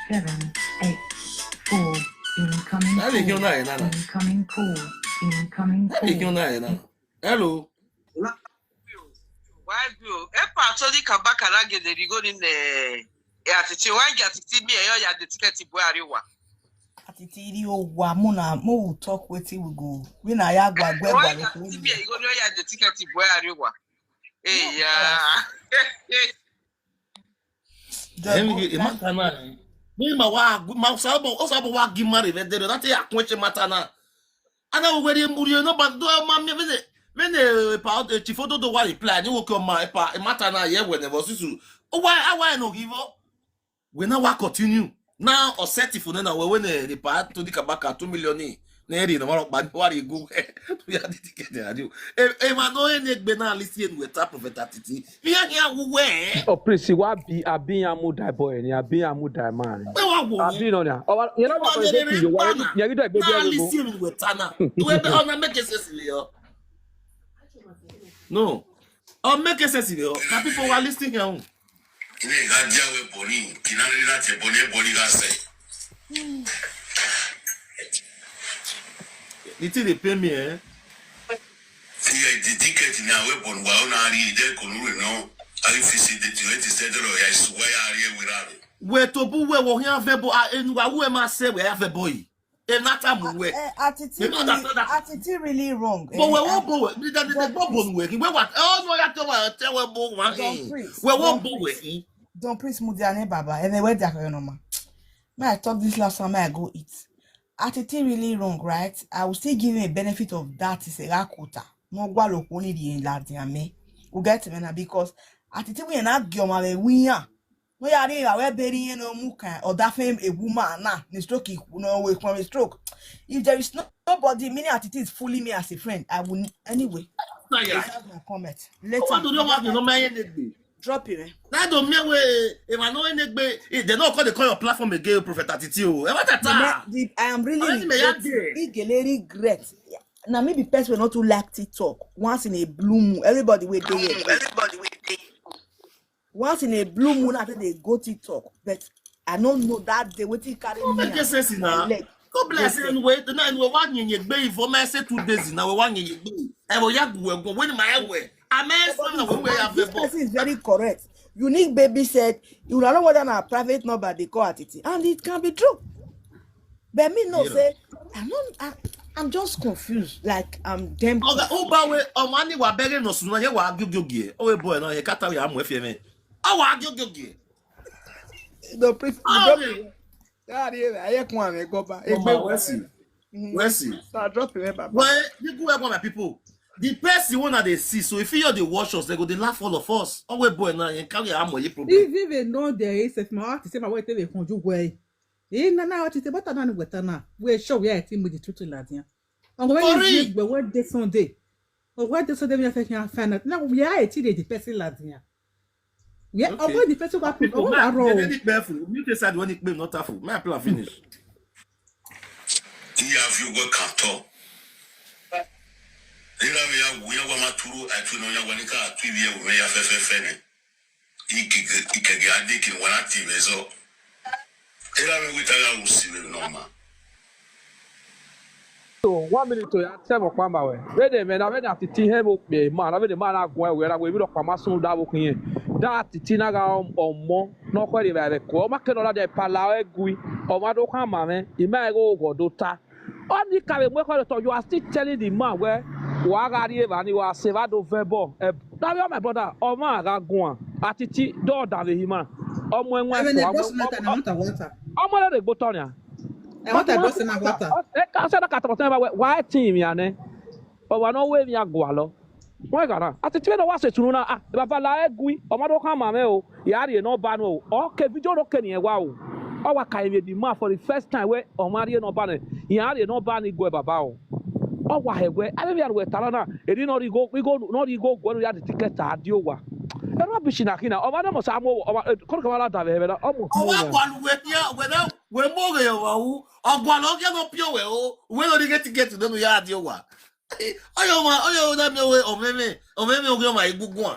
seven, eight, four, incoming Na le call, na e na na. Incoming call, incoming Na le call. na e na. Hello. Why do? Epa toli kabaka na gede rigo ni ne. E Atiti wa ge Atiti mi e yo ya de ticket bo ariwa. Atiti ri o wa mo na mo will talk wetin we go. We na ya gwa gwe Wa gwa ge lo Atiti mi e go ni ya de ticket bo ariwa. Eh ya. Em e matter na. Me ma wa gu- ma sabo o sabo wa gi mari ve de na te ya kwenche mata na. Ana wo weri muri no ba do ma me vene vene pa o chi foto do wa reply ni wo ko ma e pa e mata na ye we ne vo susu. O wa a wa no give up. We na wa continue. Now o set for na we we ne reply to the kabaka two million ni. Na eri na wa pa ni wa ri gu. Ya di ticket ya di. E e ma no e ne gbe na listen we ta prophet Atiti. Mi ya ya wu we. Oh, please, see what be I be a mood die boy, and I be a mood die man. Pe wa wo I ni. Be on there. Oh, you know what I'm saying to you? Why you you do a baby Now ago? Listen with Tana. We be on make sense le yo. No. O make sense le yo. Na people wa listen here. Ine ga dia we boni, kinani na te boni boni ga se. The thing dey pay me eh. Ti e di ticket na we bon wa o na ri de ko nu no. Ari fisi de ti we ti se de lo ya su wa ya ri e we ra re. We to bu we wo here ve bo a enu wa we ma se we have a boy. E na ta mu we. Eh, Atiti You know really, that's not that- Atiti really wrong. But we Eh, won't go we. We don't go bon we. We what? Oh no, ya tell we tell we bon wa. Don't please, We won't don't go we. Don't please Mudiane Baba. And then where that no ma. May I talk this last one? May I go eat? Atiti really wrong, right? I will still give him a benefit of that. Is a rakuta. No gwa lo koni di la di ame. We get me now because Atiti we na gyoma we we ya. No ya re wa we beri yen no muka or that fame a woman na ni stroke no we come stroke. If there is no, nobody, meaning Atiti is fooling me as a friend, I will anyway. Na ya. That's my comment. Let What do you want to know my energy? Drop it, man. Na do me we e ma no enegbe e de no call dey call your platform again prophet Atiti o. E ma ta The, ta. ne- the, I am really Already me ya regret. dey. Big gele regret. Now maybe person will not too like TikTok. Once in a blue moon, everybody will do it. Once in a blue moon, after they go TikTok, but I don't know that day. What he carry No me make and sense my na. leg. Go bless Yes, anyway. The night we wa nyenye gbe for me say two days na we wa nyenye gbe. E wo ya gu we go when my we. I may explain na we we ya But this vebo. Person is very correct. Unique Baby said, "You don't know whether na private number they call Atiti," and it can be true. But me no Yeah. Say, I'm not. I, I'm just confused. Like I'm damn. Oga uba we o mani wa bere no suna ye wa agyo gyo ge. O we boy no ye kata we amu efe me. A wa agyo gyo ge. No, please. Ah, Sorry, I hear one go back. Oga Wesley. Wesley. So I drop it, Baba. Well, you go help my people. The person one that they see, so if you dey watch us, they go they laugh all of us. Oh we boy now, you carry am you problem. If even know there is if my heart is my way to the conjure way. Eh, na na what is about na with na. We show we are team with the truth in Latin. And when Sorry. Is but what day Sunday? Or what day Sunday we are taking our fan. Now we are a team the person Latin. Yeah, Okay. or what the person what People, what man, are wrong. They need careful. You can say when you claim not careful. My plan finish. Iya fi gwe kanto. Ira mi ya wu ya wa maturu atu no ya wa ni ka atu ibi e wu ya fe fe fe ne. Ikege ikege ade kin wa na ti be so. Ira mi wi ta ya wu si be no ma. So one minute to ya tell me kwamba we. Where the man, where the Atiti he mo pe man, where the man na go we na we bi lo pa ma sun da bo kin yen. That Atiti na ga omo no kwere ba be ko. Ma ke no la de pala egui. O ma do kan ma me. I ma go go do ta. Only ka we mo ko to, you are still telling the man where wa ga ri e ba ni wa se ba do ve bo. Eh, that way, my brother, o ma ga gun. Atiti do da we hima. Omo enwe Even ko a omo boss matter na want a water. Omo le de gbo to ni a. I want a boss in a water. E ka se na ka to ba wa team ya ne. O wa no we mi ago alo. Wọ́n kà náà àti tí wọ́n wá ṣètùnú náà, ah, bàbá la ẹ gui ọmọ tó kàn máa mẹ́ o, ìyá rèé náà bá nu o, ọ kẹ fídíò ló kẹ nìyẹn wá o, ọ wà ká ìwé di máa for the first time wẹ́ ọmọ rèé náà bá nu, ìyá rèé náà bá ní gọ ẹ bàbá o, ọ wà ẹ̀wẹ́ abẹ́bí àrùwẹ̀ tààrà náà èdè náà rí igbó náà rí igbó gbọ́dọ̀ yá di tíkẹ́tà àdí ó wà. Ẹ rọ́bìṣì náà kí náà ọmọ náà mọ̀ sáà mú ọmọ kọ́nùkọ́ wà ládàá bẹ̀rẹ̀ náà ọmọ. Ọwọ́ àgbàlùwẹ̀ ni wẹ̀ náà wẹ̀ mú òrè ọ̀wà wú ọ̀gbọ̀n ló kẹ́ ló pure wẹ̀ o wẹ̀ ló ní gẹ́tì gẹ́tì nínú yá àdí ó wà. Ọyọ ọmọ ọyọ ọmọ mi ọwẹ ọmẹmẹ ọmẹmẹ ọgẹ ọmọ egungun à.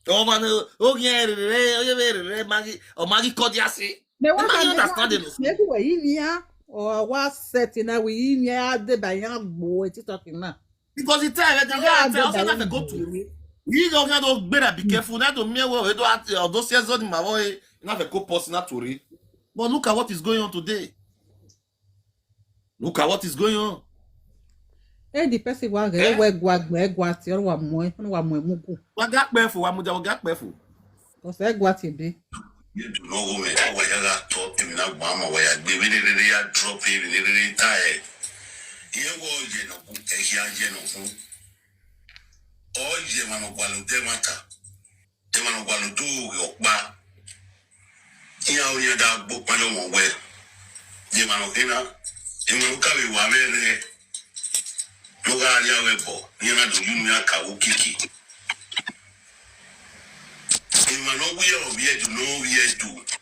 Ọmọ ni ọgẹ rẹ ọyẹ rẹ magi ọmagi kọjá sí. Ne wa Ẹ má ka yọ ne understand it. Ne ku we yi ni a. O wa set na we yi ni a de ba yan gbo e TikTok na. Because the time the guy tell us not to go to me. He don't get to be that be careful. Not to me we do at those years on my boy. Not to go post not to read. But look at what is going on today. Look at what is going on. E di person wa ge we gwa gbe gwa ti o wa mo e wa mo e mu ku. Wa ga pe fo wa mu ja wa ga pe fo. Ko se gwa ti be. Ye do no go me. Wa ya ga to, e mi na gba ma wa ya gbe, we ne re ya drop, e mi ne re ta e. Ye wo ye no ku, e ya ye no ku. O ye ma no gwa lo de mata. E ma no gwa lo do yo pa. Iya o ya da gbo pa lo mo we. Ye ma no kina. E ma no ka we wa me re. No ga ya we bo. Ye na do yu ya ka wo kiki. E ma no we o we do no we do.